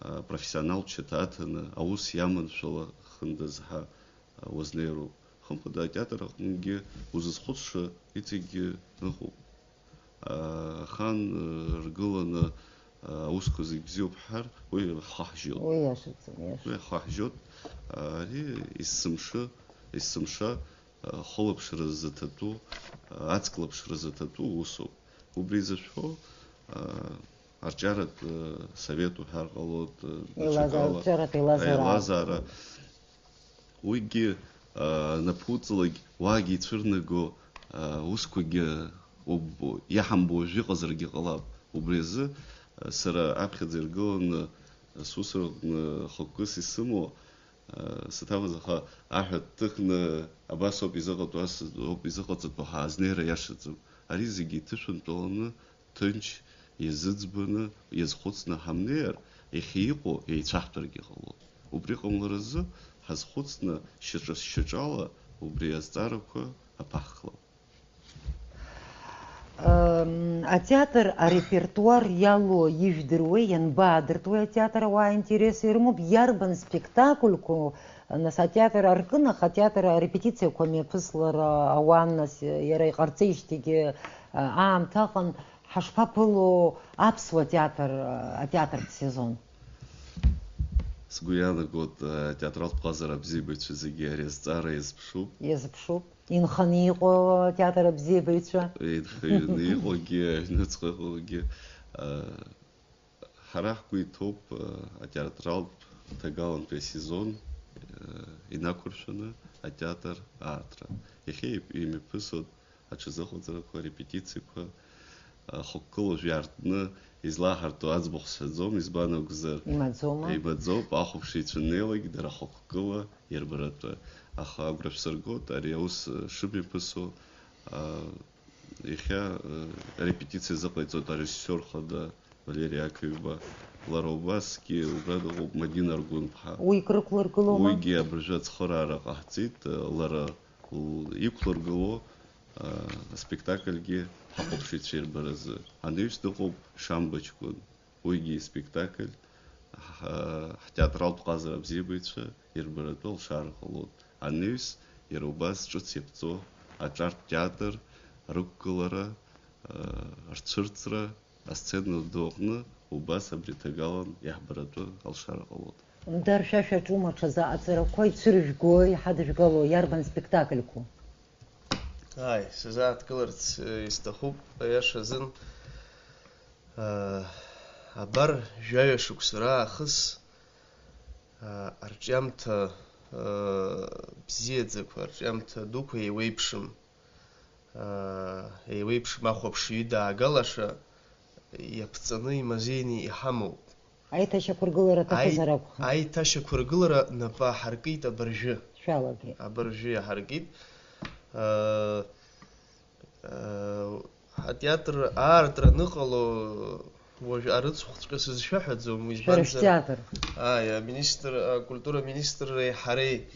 а, профессионалтә шьаҭа аҭаны, аус иаманшәала хындазҳа, а, уазнеироуп. Хымԥада, атеатр аҟынгьы узызхәыцша иҵегьгьы ыҟоуп. Ахан, э, ргыланы, э, аусқәа зегь бзиоуп ҳҳәар, уи ҳхаҳжьот. Уи иашаӡам, иашаӡам. Уи ҳхаҳжьот, ари есымша, есымша, э, хылаԥшра зыҭатәу, э, аҵклаԥшра зыҭатәу усуп. Убри зашәҳәо, э, арҿиаратә, э, совет уҳәар ҟалоит, э, Еилаза-, даҽакала. Арҿиаратә еилазаара. Аилазаара. Уигьы, а, напуҵалак уаагьы ицәырнаго, а, усқәагьы уб-, иаҳамбо уажә иҟазаргьы ҟалап. Убри азы, а, сара аԥхьаӡа иргыланы, а, сусураҟны хықәкыс исымоу, а, саҭамыз, аха аҳәа дҭыхны абас ауп изыҟаҵатәу, ас ауп изыҟаҵатәу ҳәа азнеира иашаӡам. Ари зегьы иҭышәынтәаланы, ҭынч, иазыӡбаны, иазхәыцны ҳамнеир, иахьа иҟоу еицәаҳтәыргьы ҟалоит. Убри ҟамларазы, ҳазхәыцны, шьаҿа-шьаҿала убри азҵаарақәа аԥаҳхлап. Ам, атеатр арепертуар иалоу ижәдыруеи, ианбаадыртуеи атеатр ауаа интерес ирымоуп, иарбан спектакльқәоу, нас, атеатр аркын, аха атеатр арепетициақәа мҩаԥыслар ауан, нас, иара иҟарҵеижьҭеигьы, а, аамҭа аҟан, ҳашԥаԥыло аԥсуа театр, атеатртә сезон? Сгәы иаанагоит, атеатралтә ҟазара абзиабаҩцәа зегьы ари азҵаара иазԥшуп. Иазԥшуп. Инханы иҟоу атеатр абзиабаҩцәа? Инханы иҟоугьы, аҩныҵҟа иҟоугьы, а, ҳара ҳгәы иҭоуп, а, атеатралтә ҭагалантәи асезон, а, инақәыршәаны атеатр аартра. Иахьа имҩаԥысуеит аҽазыҟаҵарақәа, арепетициақәа, а, хықәкыла уажә иаартны излаҳарту аӡбахә сҳәаӡом, избан акәзар, имаӡоума? Имаӡоуп, ахәаԥшыҩцәа неилак дара хықәкыла ирбаратәы. Аха агәра шәсыргоит, ари аус, а, шымҩаԥысуа, а, иахьа, а, арепетициа азыҟаиҵоит арежиссиор хада Валери Иаковиба. Лара убасгьы убра дыҟоуп Мадина Аргәынԥҳа. Уи крықәлыргылома? Уигьы абыржәы ацхыраара ҟаҳҵеит, а, лара л-, иқәлыргыло, а, аспектакльгьы ҳахәаԥшыҩцәа ирбаразы. Анаҩс дыҟоуп Шамба ҷкәын. Уигьы испектакль ҳ-, ҳтеатралтә ҟазара абзиабаҩцәа ирбаратәы алшара ҟалоит. Анаҩс, иара убас ҿыц иаԥҵоу аҿартә театр рықәгылара, а, рцәырҵра, асцена ду аҟны убас абри ҭагалан иаҳбаратәы алшара ҟалоит. Нодар, шәа шәаҿума ҽазыҟаҵарақәа, ицәыржәгои, иҳадыжәгало, иарбан спектакльқәоу? Ааи, сазааҭгыларц, э, исҭахуп, аиаша азын, э, абар, жәаҩа шықәса раахыс, э, арҿиамҭа, э, бзиаӡақәа, арҿиамҭа дуқәа еиуеиԥшым. Еиуеиԥшым ахәаԥшҩы даагалаша иаԥҵаны имазеины иҳамоуп. Аиҭашьақәыргылара аҭахызар акәхап. Аиҭашьақәыргылара напы аҳаркит абыржәы. Шәалагеит. Абыржәы иаҳаркит. Атеатр аартра аныҟало уажә арыцхәҵәҟьа сызшәаҳәаӡом, уи шәара избанзар, шәтеатр. Ааи, аминистр, акультура министрреи ҳареи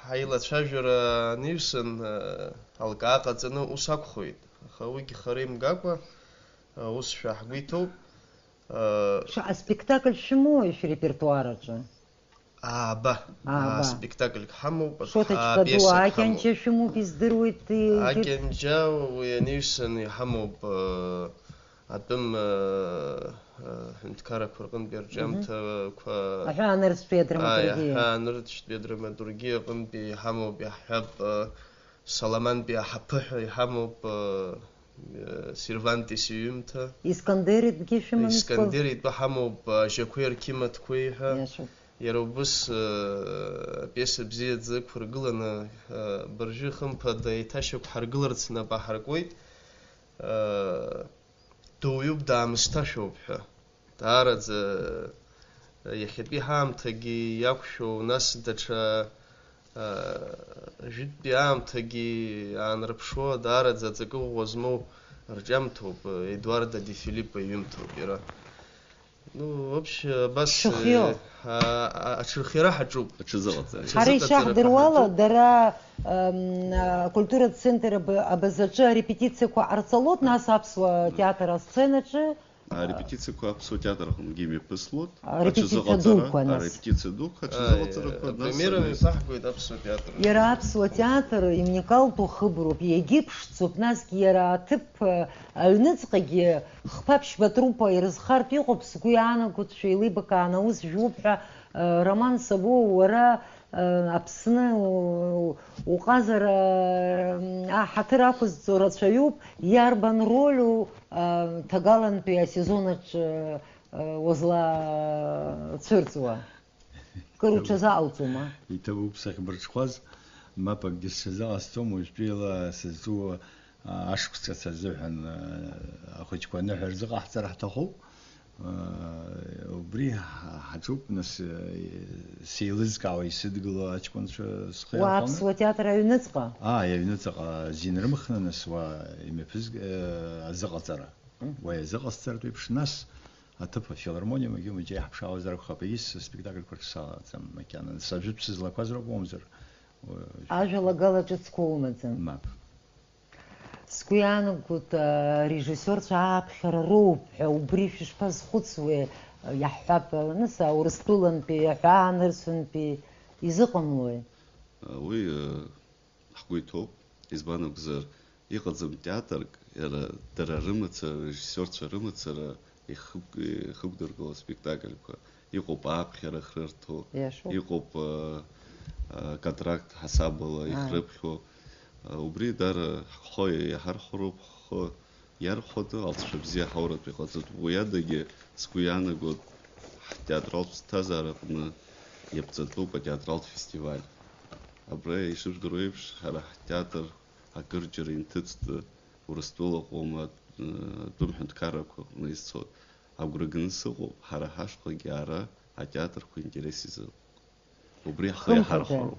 ҳаилацәажәара анаҩсан, алкаа ҟаҵаны ус акәхоит. Аха уигьы хара имгакәа, аус шәаҳгәы иҭоуп. Шаҟа спектакль шәымоуи шәрепертуар аҿы? Ааба. Ааба. Аа, спектакльк ҳамоуп, Шоҭа ԥҳаа Ҷкадуа пьесак ҳамоуп. Акьанџьа шәымоуп, издыруеит, и-, Акьанџьа уи анаҩсан иҳамоуп, э, атәым, э, э, ҳәынҭқаррақәа рҟынтәи арҿиамҭақәа, аҳәаанырцәтәи, ааи, адраматургиа, аҳәаанырцәтәи адраматургиа аҟынтәи иҳамоуп, иаҳҳәап, э, Саламантәи аҳаԥы ҳәа иҳамоуп, э, э, Сервантес иҩымҭа. Искандер итәгьы шәымам, Искандер итәы ҳамоуп, э, Ажьақәеи Арқьымаҭқәеи ҳәа. Иашоуп. Иара убыс, э, апиеса бзиаӡа ықәыргыланы, э, абыржәы, хымԥада, еиҭашьақәҳаргыларц нап аҳаркуеит. Э, дуаҩуп, даамысҭашәоуп ҳәа. Даараӡа, э, иахьатәи ҳаамҭагьы иақәшәоу, нас даҽа, э, жәытәтәи аамҭагьы аанарԥшуа, даараӡа аҵакы ӷәӷәа змоу рҿиамҭоуп, э, Едуардо Де Филиппо иҩымҭоуп иара. Ну, вообще, абас, Шәыхиоу. Э, а, а, аҽырхиара ҳаҿуп. Аҽазыҟаҵара. Ҳара ишаҳдыруала, ҳаҿуп. Дара, ам, а, акультуратә центр аб-, абазаҿы арепетициақәа ҟарҵалоит, нас аԥсуа театр асценаҿы. Арепетициақәа аԥсуа театр аҟынгьы имҩаԥыслоит. Арепетициа дуқәа, нас. Арепетициа дуқәа, аҽазыҟаҵарақәа, а, нас апремиера аҩы. Мҩаԥаҳгоит аԥсуа театр. Иара аԥсуа театр иуникалтәу хыброуп, иагьыԥшӡоуп, насгьы иара аҭыԥ, а, аҩныҵҟагьы хԥа-ԥшьба труппа ирызхартә иҟоуп, сгәы иаанагоит, шәеилибакааны аус жәуп ҳәа, э, Роман Сабуа, уара, э, Аԥсны у-, уҟазара, э, аҳаҭыр ақәызҵо рацәаҩуп, иарбан роль у, э, ҭагалантәи асезон аҿы, э, уазлацәырҵуа? Кыр уҽазаҟауҵома? Иҭабуп сахьбырҽхәаз, мап акгьы сҽазыҟасҵом, уажәтәила сызҿу, а, ашықәс ҿыц азыҳәан, а, ахәыҷқәа аныҳәа рзыҟаҳҵар ҳҭахуп. А, убри ҳа-, ҳаҿуп, нас, а, сеилызкаауа исыдгыло аҷкәынцәа схы Уа иархәаны. Аԥсуа театр аҩныҵҟа? Ааи, аҩныҵҟа азин рымхны, нас уа имҩаԥызг-, а, азыҟаҵара. Мгм. Уа иазыҟасҵартә еиԥш, нас аҭыԥ афилармониа, маџьы-маџьы иаҳԥшаауазар акәхап, егьыс спектакльқәа рҿы салаӡам макьана. Са жәытә сызлақәаз роуп, умзар, уа, Ажәалагала ҿыцқәа умаӡам. Мап. Сгәы иаанагоит, арежиссиорцәа ааԥхьара роуп ҳәа, убри шәышԥазхәыцуеи? Иаҳҳәап, аныс, Урыстәылантәи, аҳәаанырцәынтәи изыҟамлои? Уи, э, ҳгәы иҭоуп, избан акәзар, иҟаӡам театрк, иара дара рымацара, арежиссиорцәа рымацара ихықә-, ихықәдыргыло аспектакльқәа. Иҟоуп ааԥхьара хрырҭо, Иашоуп. Иҟоуп, э, э, контракт ҳасабала Ааи. Ихрыԥхьо. Э, убри дара ҳхы иаҳархәароуп, ҳхы иархәаны алҵшәа бзиа ҳауратәы иҟаҵатәуп. Уи адагьы сгәы иаанагоит, ҳтеатралтә ԥсҭазаара аҟны иаԥҵатәуп атеатралтә фестиваль. Абра ишыжәдыруа еиԥш, ҳара ҳтеатр акырџьара инҭыҵны, Урыстәылаҟоума, э, атәым ҳәынҭқаррақәа рҟны исцоит. Агәра ганы сыҟоуп, ҳара ҳашҟагьы ара атеатрқәа интерес изы. Убри ҳхы Хымԥада. Иаҳархәароуп.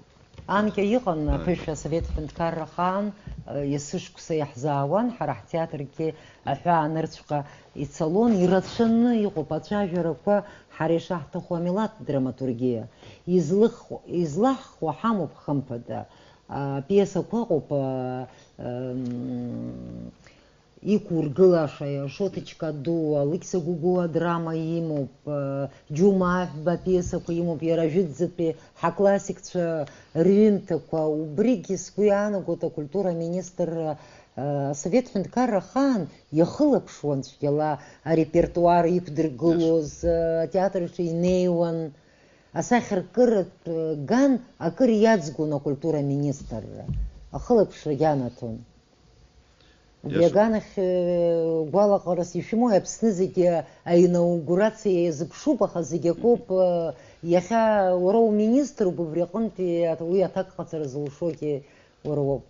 Анкьа иҟан Ааи. Аԥышәа Асовет ҳәынҭқарра ахаан, э, есышықәса иаҳзаауан, ҳара ҳтеатргьы аҳәаанырцәҟа ицалон, ирацәаны иҟоуп ацәажәарақәа, ҳара ишаҳҭаху амилаҭ драматургиа. Излых-, излаҳхуа ҳамоуп, хымԥада. Апиесақәа ыҟоуп, а, м, иқәургылаша, Шоҭочка ду, Алықьса Гәыгәуа адрама имоуп, а, Џьума Аҳәба апиесақәа имоуп, иара ажәытәӡатәи ҳаклассикцәа рҩымҭақәа. Убригьы сгәы иаанагоит, акультура аминистрра, а, Асовет ҳәынҭқарра ахаан иахылаԥшуан цәгьала арепертуар иқәдыргылоз, а, атеатр аҿы инеиуан. Асахьаркыратә ган акыр иаӡгон акультура аминистрра, ахылаԥшрагь анаҭон. Убри Иашоуп. Аганахь, э, гәалаҟарас ишәымои, Аԥсны зегьы аинаугурациа иазыԥшуп, аха зегь акоуп, э, иахьа уара уминиструп, убри аҟынтәи уи аҭак ҟаҵара зылшогьы уара уоуп.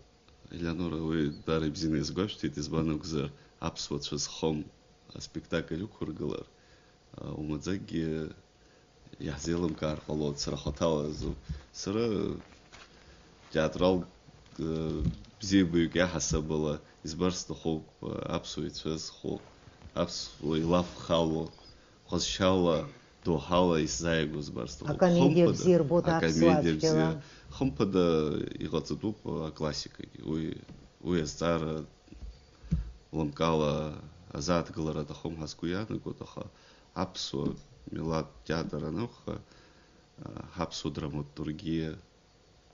Елеонора, уи даара ибзианы иазгәашәҭеит, избан акәзар, аԥсуацәа зхом аспектакль уқәыргылар, а, умаӡакгьы иаҳзеилымкаар ҟалоит, сара хаҭала азы. Сара театрал, э, бзиабаҩык иаҳасабала избар сҭахуп, э, аԥсуа ицәа зху, аԥсуа илафхало, ҟазшьала, доуҳала исзааигәо збар сҭахуп. Акомедиа Хымԥада, бзиа рбоит аԥсуаа акомедиа цәгьала. Бзиа. Хымԥада иҟаҵатәуп аклассикагьы. Уи, уи азҵаара лымкаала азааҭгылара аҭахым ҳәа сгәы иаанагоит, аха аԥсуа милаҭ театр анакәха, ҳаԥсуа драматургиа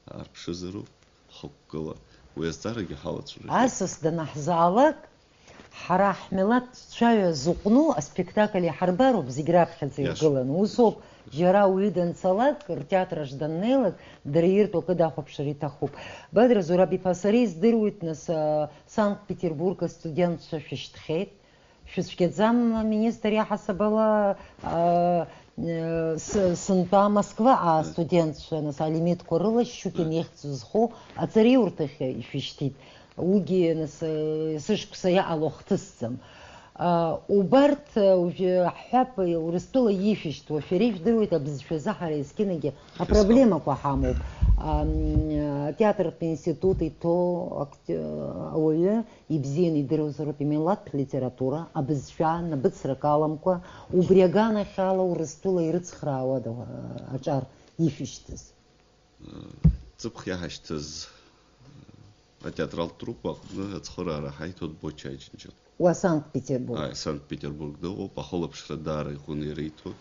арԥшызароуп, хықәкыла. Уи азҵаарагьы ҳалацәажәоит. Асас данаҳзаалак, Ҳара ҳмилаҭ цәаҩа зыҟәну аспектакль иҳарбароуп, зегь раԥхьаӡа иргыланы. Усоуп, џьара ауаҩы данцалак, ртеатраҿ даннеилак, дара иртәу акы дахәаԥшыр иҭахуп. Бадра Зураб-иԥа, сара издыруеит, нас, а, Санкт-Петербург астудентцәа шәышьҭхьеит. Шәыцәгьаӡам, аминистр иаҳасаб ала, а, э, с-, сынтәа Москваҟа астудентцәа, нас, алимитқәа рыла Щукин ихьӡ зху аҵараиурҭахь ишәышьҭит. Уигьы, нас, э, есышықәса иҟало хҭысӡам. А, убарҭ, э, уажәы ҳҳәап, Урыстәыла ишәышьҭуа, шәара ижәдыруеит, абызшәазы ҳара есқьынагьы апроблемақәа ҳамоуп. Ам, атеатртә институт иҭоу акт-, ауаҩы ибзианы идыруазароуп имилаҭтә литература, абызшәа, набыцрак аламкәа, убри аганахьала Урыстәыла ирыцхраауада, а, аҿар ишәышьҭыз? Ҵыԥх иаҳашьҭыз атеатралтә труппа аҟны ацхыраара ҳаиҭоит Боча Аџьынџьал. Уа Санкт-Петербург. Ааи, Санкт-Петербург дыҟоуп, ахылаԥшра даара иҟәны ириҭоит.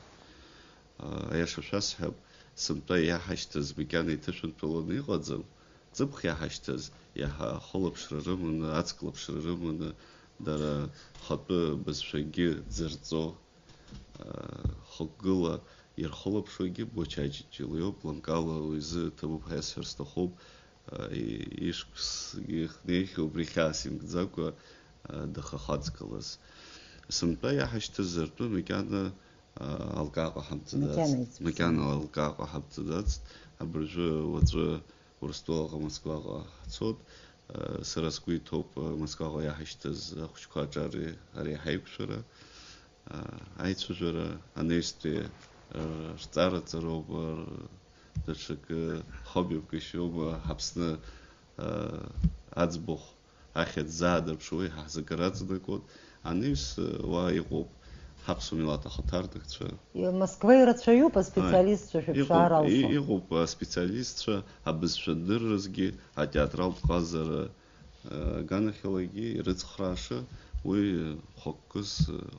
Аиаша шәасҳәап, сынтәа иаҳашьҭыз макьана иҭышәынтәаланы иҟаӡам. Ҵыԥх иаҳашьҭыз, иаҳа ахылаԥшра рыманы, аҵклаԥшра рыманы, дара хатәы бызшәагьы дзырҵо, хықәкыла ирхылаԥшуагьы Боча Аџьынџьал иоуп, лымкаала уи изы ҭабуп ҳәа иасҳәар сҭахуп, ишықәсгьы ихнеихьоу убри хьаас имкӡакәа, дахьахаҵгылаз. Сынтәа иаҳашьҭыз ртәы макьана, алкаа ҟаҳамҵаӡацт, макьана алкаа ҟаҳамҵаӡацт, абыржәы уаҵәы Урыстәылаҟа, Москваҟа ҳцоит. Сара сгәы иҭоуп, Москваҟа иаҳашьҭыз ахәыҷқәа аҿар ари ҳаиқәшәара, аицәажәара, анаҩстәи рҵара ҵароуп, даҽакы хоббиуп, кашьоума, Ҳаԥсны аӡбахә ахьӡ заадырԥшуа уи ҳаҳзыгара аҵанакуан. Анаҩс, уа иҟоуп ҳаԥсуа милаҭ ахаҭарнакцәа. Москва ирацәаҩуп аспециалистцәа шәыԥшаар алшо. Иҟоуп аспециалистцәа, абызшәа дырразгьы, атеатралтә ҟазара аганахьалагьы ирыцхрааша, уи хықәкыс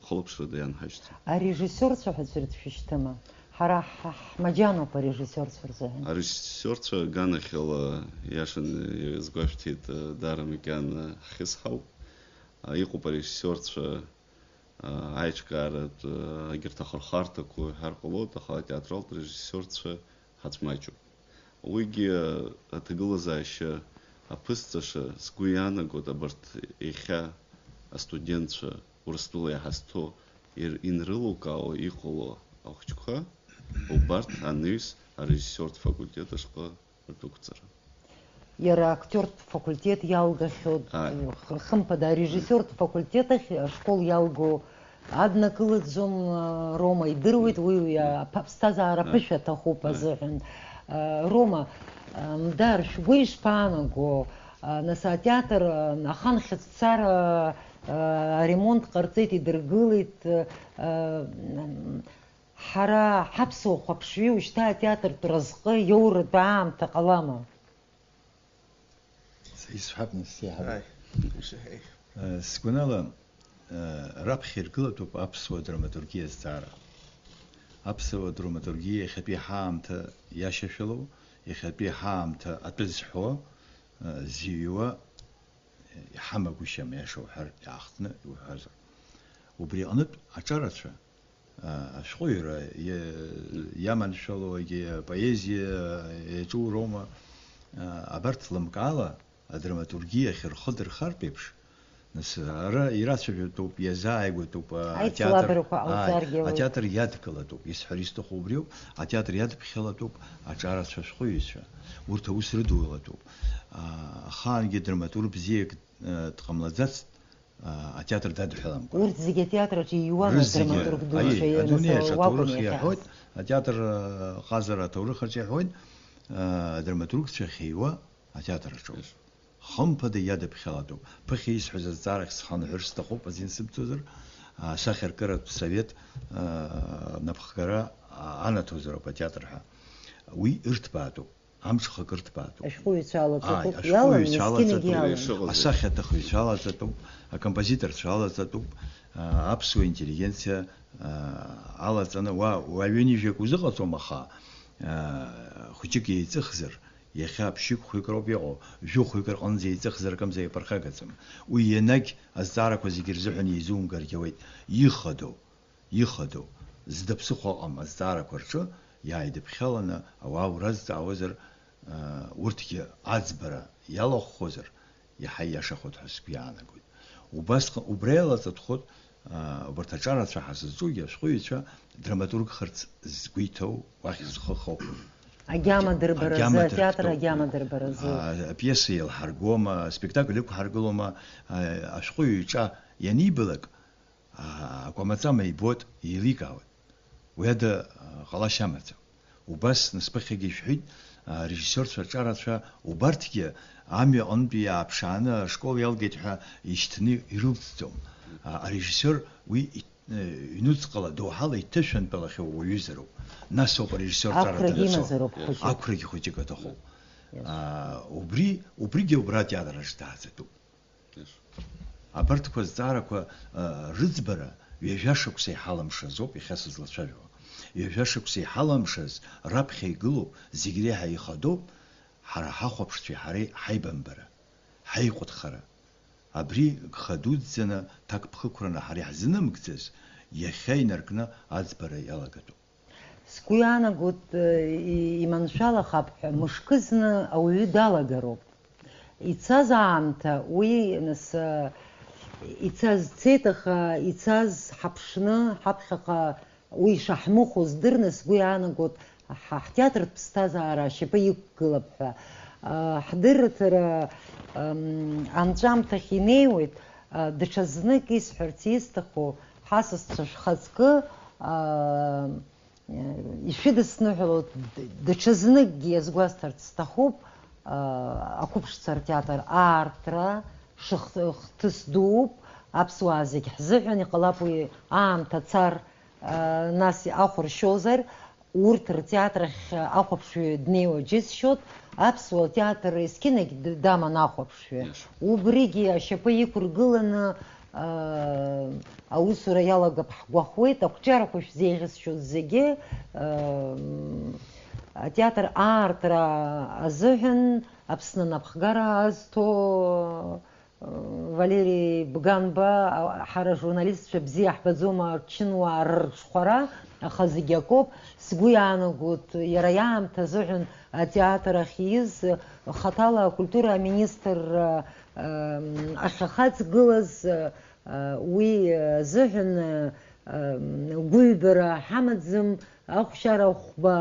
хылаԥшрада ианҳашьҭуа. Арежиссиорцәа ҳәа аӡәыр дшәышьҭыма? Ҳара ҳ-, ҳмаџьаноуп арежиссиорцәа рзыҳәан. Арежиссиорцәа аганахьала, иашаны иазгәашәҭеит, даара макьана ҳхьысҳауп. Иҟоуп арежиссиорцәа, аиҿкааратә, егьырҭ ахырхарҭақәа уҳәар ҟалоит, аха атеатралтә режиссиорцәа ҳацәмаҷуп. Уигьы аҭагылазаашьа аԥызҵаша, сгәы иаанагоит, абарҭ иахьа астудентцәа Урыстәыла иаҳазҭоу ир-, инрылукаауа иҟало ахәыҷқәа, убарҭ анаҩс арежиссиортә факультет ашҟа рдәықәҵара. Иара актиортә факультет иалгахьоу, ааи, х-, хымԥада, арежиссиортә факультет ахь ашкол иалго аднакылаӡом, а, Рома идыруеит, уи, уи аԥа-, аԥсҭазаара, ааи, аԥышәа аҭахуп, ааи, азыҳәан. А, Рома, а, Мдар, шәгәы ишԥаанаго? А, нас атеатр, а, ахан хьыҵәцара, а, аремонт ҟарҵеит, идыргылеит, а, м, Ҳара ҳаԥсуа хәаԥшҩы уажәшьҭа атеатртә разҟы иоуртә аамҭа ҟалама? Са исҳәап, нас, сеиҳабы. Ааи, ишәаҳәеи. Э, сгәанала, э, раԥхьа иргылатәуп аԥсуа драматургиа азҵаара. Аԥсуа драматургиа иахьатәи ҳаамҭа иашьашәалоу, иахьатәи ҳаамҭа атәы зҳәо, э, зыҩуа, иҳамагәышьам, аиаша уҳәар, иаахтны иуҳәозар. Убри аҟнытә аҿарацәа, а, ашәҟәыҩҩра иа-, иаманшәалоугьы, апоезиа иаҿу роума, а, абарҭ лымкаала адраматургиа ахьырхы дырхартә еиԥш, нас, ара ирацәажәатәуп, иазааигәатәуп, а, атеатр, аицлабрақәа ааи, ҟауҵаргьы ауеит. Атеатр иадкылатәуп, исҳәар исҭаху убриоуп, атеатр иадԥхьалатәуп аҿарацәа ашәҟәыҩҩцәа. Урҭ аус рыдулатәуп. А, ахаангьы драматург бзиак, а, дҟамлаӡацт, а, атеатр дадҳәаламкәа. Урҭ зегьы атеатр аҿы ииуан. Рызегьы, адраматург дуцәа, аиеи, адунеи аҿы аҭоурых иаҳәоит, атеатр, а, ҟазара аҭоурых аҿы иаҳәоит, а, адраматургцәа ахьеиуа атеатр аҿоуп. Хымԥада иадыԥхьалатәуп. Ԥыхьа исҳәаз азҵаарахь схынҳәыр сҭахуп, азин сыбҭозар, асахьаркыратә совет, а, напхгара, а, анаҭозароуп атеатр ҳәа. Уи ырҭбаатәуп. Амҽхак ырҭбаатәуп. Ашәҟәыҩҩцәа алаҵатәуп, ааи, иалан, ашәҟәыҩҩцәа есқьынагьы алаҵатәуп, иалан. Ашәҟәыҩҩцәа алаҵатәуп, акомпозиторцәа алаҵатәуп, а, аԥсуа интеллигенциа, а, алаҵаны, уа, уа ҩынҩажәак узыҟаҵом, аха, а, хәыҷык еиҵыхзар, Иахьа ԥшьҩык-хәҩык роуп иҟоу, жәохәҩык рҟынӡа еиҵыхзар акымзар иаԥырхагаӡам. Уи ианагь азҵаарақәа зегьы рзыҳәан еизумкаргьы ауеит. Ихадоу, ихадоу, зда ԥсыхәа ыҟам азҵаарақәа рҿы иааидыԥхьаланы ауаа уразҵаауазар, аа, урҭгьы аӡбара иалахәхозар, иаҳа ииашахоит ҳәа сгәы иаанагоит. Убасҟан, убра иалаҵатәхоит, аа, убарҭ аҿарацәа ҳазызҿугьы ашәҟәыҩҩцәа драматургхарц згәы иҭоу уахь зхы хоуп. Агьама дырбаразы, агьама атеатр дырктәуп. Агьама дырбаразы. Аа, апиеса еилҳаргома, аспектакль ықәҳаргылома, аа, ашәҟәыҩҩы иҿа ианибалак, аа, акәамаҵама ибоит, еиликаауеит. Уи ада, аа, ҟалашьа амаӡам. Убас, нас, ԥыхьагьы ишәҳәеит, аа, арежиссиорцәа аҿарацәа, убарҭгьы амҩа аҟынтәи иааԥшааны ашкол иалгеит ҳәа ишьҭны ирылҵӡом. Аа, арежиссиор уи и-, э, ҩнуҵҟала доуҳала иҭышәынтәалахьоу уаҩызароуп. Нас ауп арежиссиор ҿара Ақәрагь даныцәо. Имазароуп хәыҷык. Ақәрагь хәыҷык аҭахуп. Yes. Аа, убри, убригьы убра атеатр аҿы дааӡатәуп. Yes. Абарҭқәа азҵаарақәа, а, рыӡбара ҩажәа шықәса иҳалымшаз ауп иахьа сызлацәажәо. Ҩажәа шықәса иҳалымшаз раԥхьа игылоуп, зегь реиҳа ихадоуп, ҳара ҳахәаԥшцәеи ҳареи ҳаибамбара, ҳаиҟәыҭхара. Абри гха дуӡӡаны, ҭакԥхықәраны ҳара иаҳзынамгӡаз, иахьа инаркны аӡбара иалагатәуп. Сгәы иаанагоит, и-, иманшәалахап ҳәа, мышкызны ауаҩы далагароуп. Ицаз аамҭа, уи, нас, ицаз цеит, аха ицаз ҳаԥшны, ҳаԥхьаҟа уи шаҳмыхәо здырны, сгәы иаанагоит, ҳа-, ҳтеатртә ԥсҭазаара ашьапы иқәгылап ҳәа. Ҳдырраҭара, ам, анҵәамҭахь инеиуеит, даҽазнык исҳәарц исҭаху, ҳасасцәа шәхаҵкы, а, ишәыдысныҳәалоит, д-, даҽазныкгьы иазгәасҭарц сҭахуп, а, ақәыԥшцәа ртеатр аартра шых-, хҭыс дууп, аԥсуаа зегь ҳзыҳәан, иҟалап уи аамҭа цар, а, нас ахәаршьозар, урҭ ртеатр ахь ахәаԥшҩы днеиуа џьысшьоит, аԥсуа театр есқьынагь д-, даман ахәаԥшҩы. Yes. Убригьы ашьапы иқәыргыланы, аа, аусура иалагап ҳгәахәуеит, ақәҿиарақәа шәзеиӷьысшьоз зегьы, аа, атеатр аартра азыҳәан Аԥсны анапхгара азҭо, Валери Бганба, а, ҳара ажурналистцәа бзиа ҳбаӡом ачынуаа рырҽхәара, аха зегь акоуп. Сгәы иаанагоит, иара иаамҭа азыҳәан атеатр ахь ииз, хаҭала акультура аминистрра, ам, ахьахаҵгылаз, а, уи азыҳәан, а, ам, гәыҩбара ҳамаӡам. Ахәшьара хәба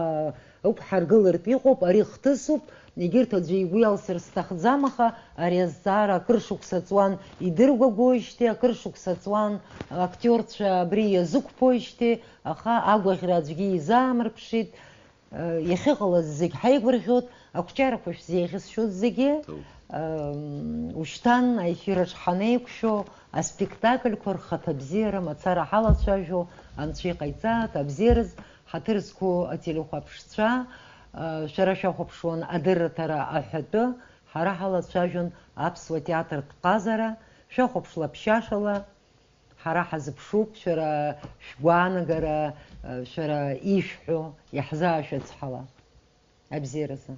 ықәҳаргылартә иҟоуп, ари хҭысуп, егьырҭ аӡәы игәы иалсыр сҭахӡам, аха ари азҵаара акыр шықәса ҵуан идыргәагәоижьҭеи, акыр шықәса ҵуан актиорцәа абри иазықәԥоижьҭеи, аха агәаӷьра аӡәгьы изаамырԥшит. Иахьыҟалаз зегь ҳаигәырӷьоит, ақәҿиарақәа шәзеиӷьысшьоит зегьы. Ҭоуп. Ушьҭан аефир аҿы ҳанеиқәшәо, аспектакльқәа рхаҭабзиара мацара ҳалацәажәо, Анцәа иҟаиҵааит, абзиараз ҳаҭыр зқәу ателехәаԥшцәа, шәара шәахәаԥшуан адырраҭара аҳәатәы, ҳара ҳалацәажәон аԥсуа театртә ҟазара, шәахәаԥшла ԥшьашала, ҳара ҳазыԥшуп шәара шәгәаанагара, шәара ишәҳәо иаҳзаашәыцҳала. Абзиаразы.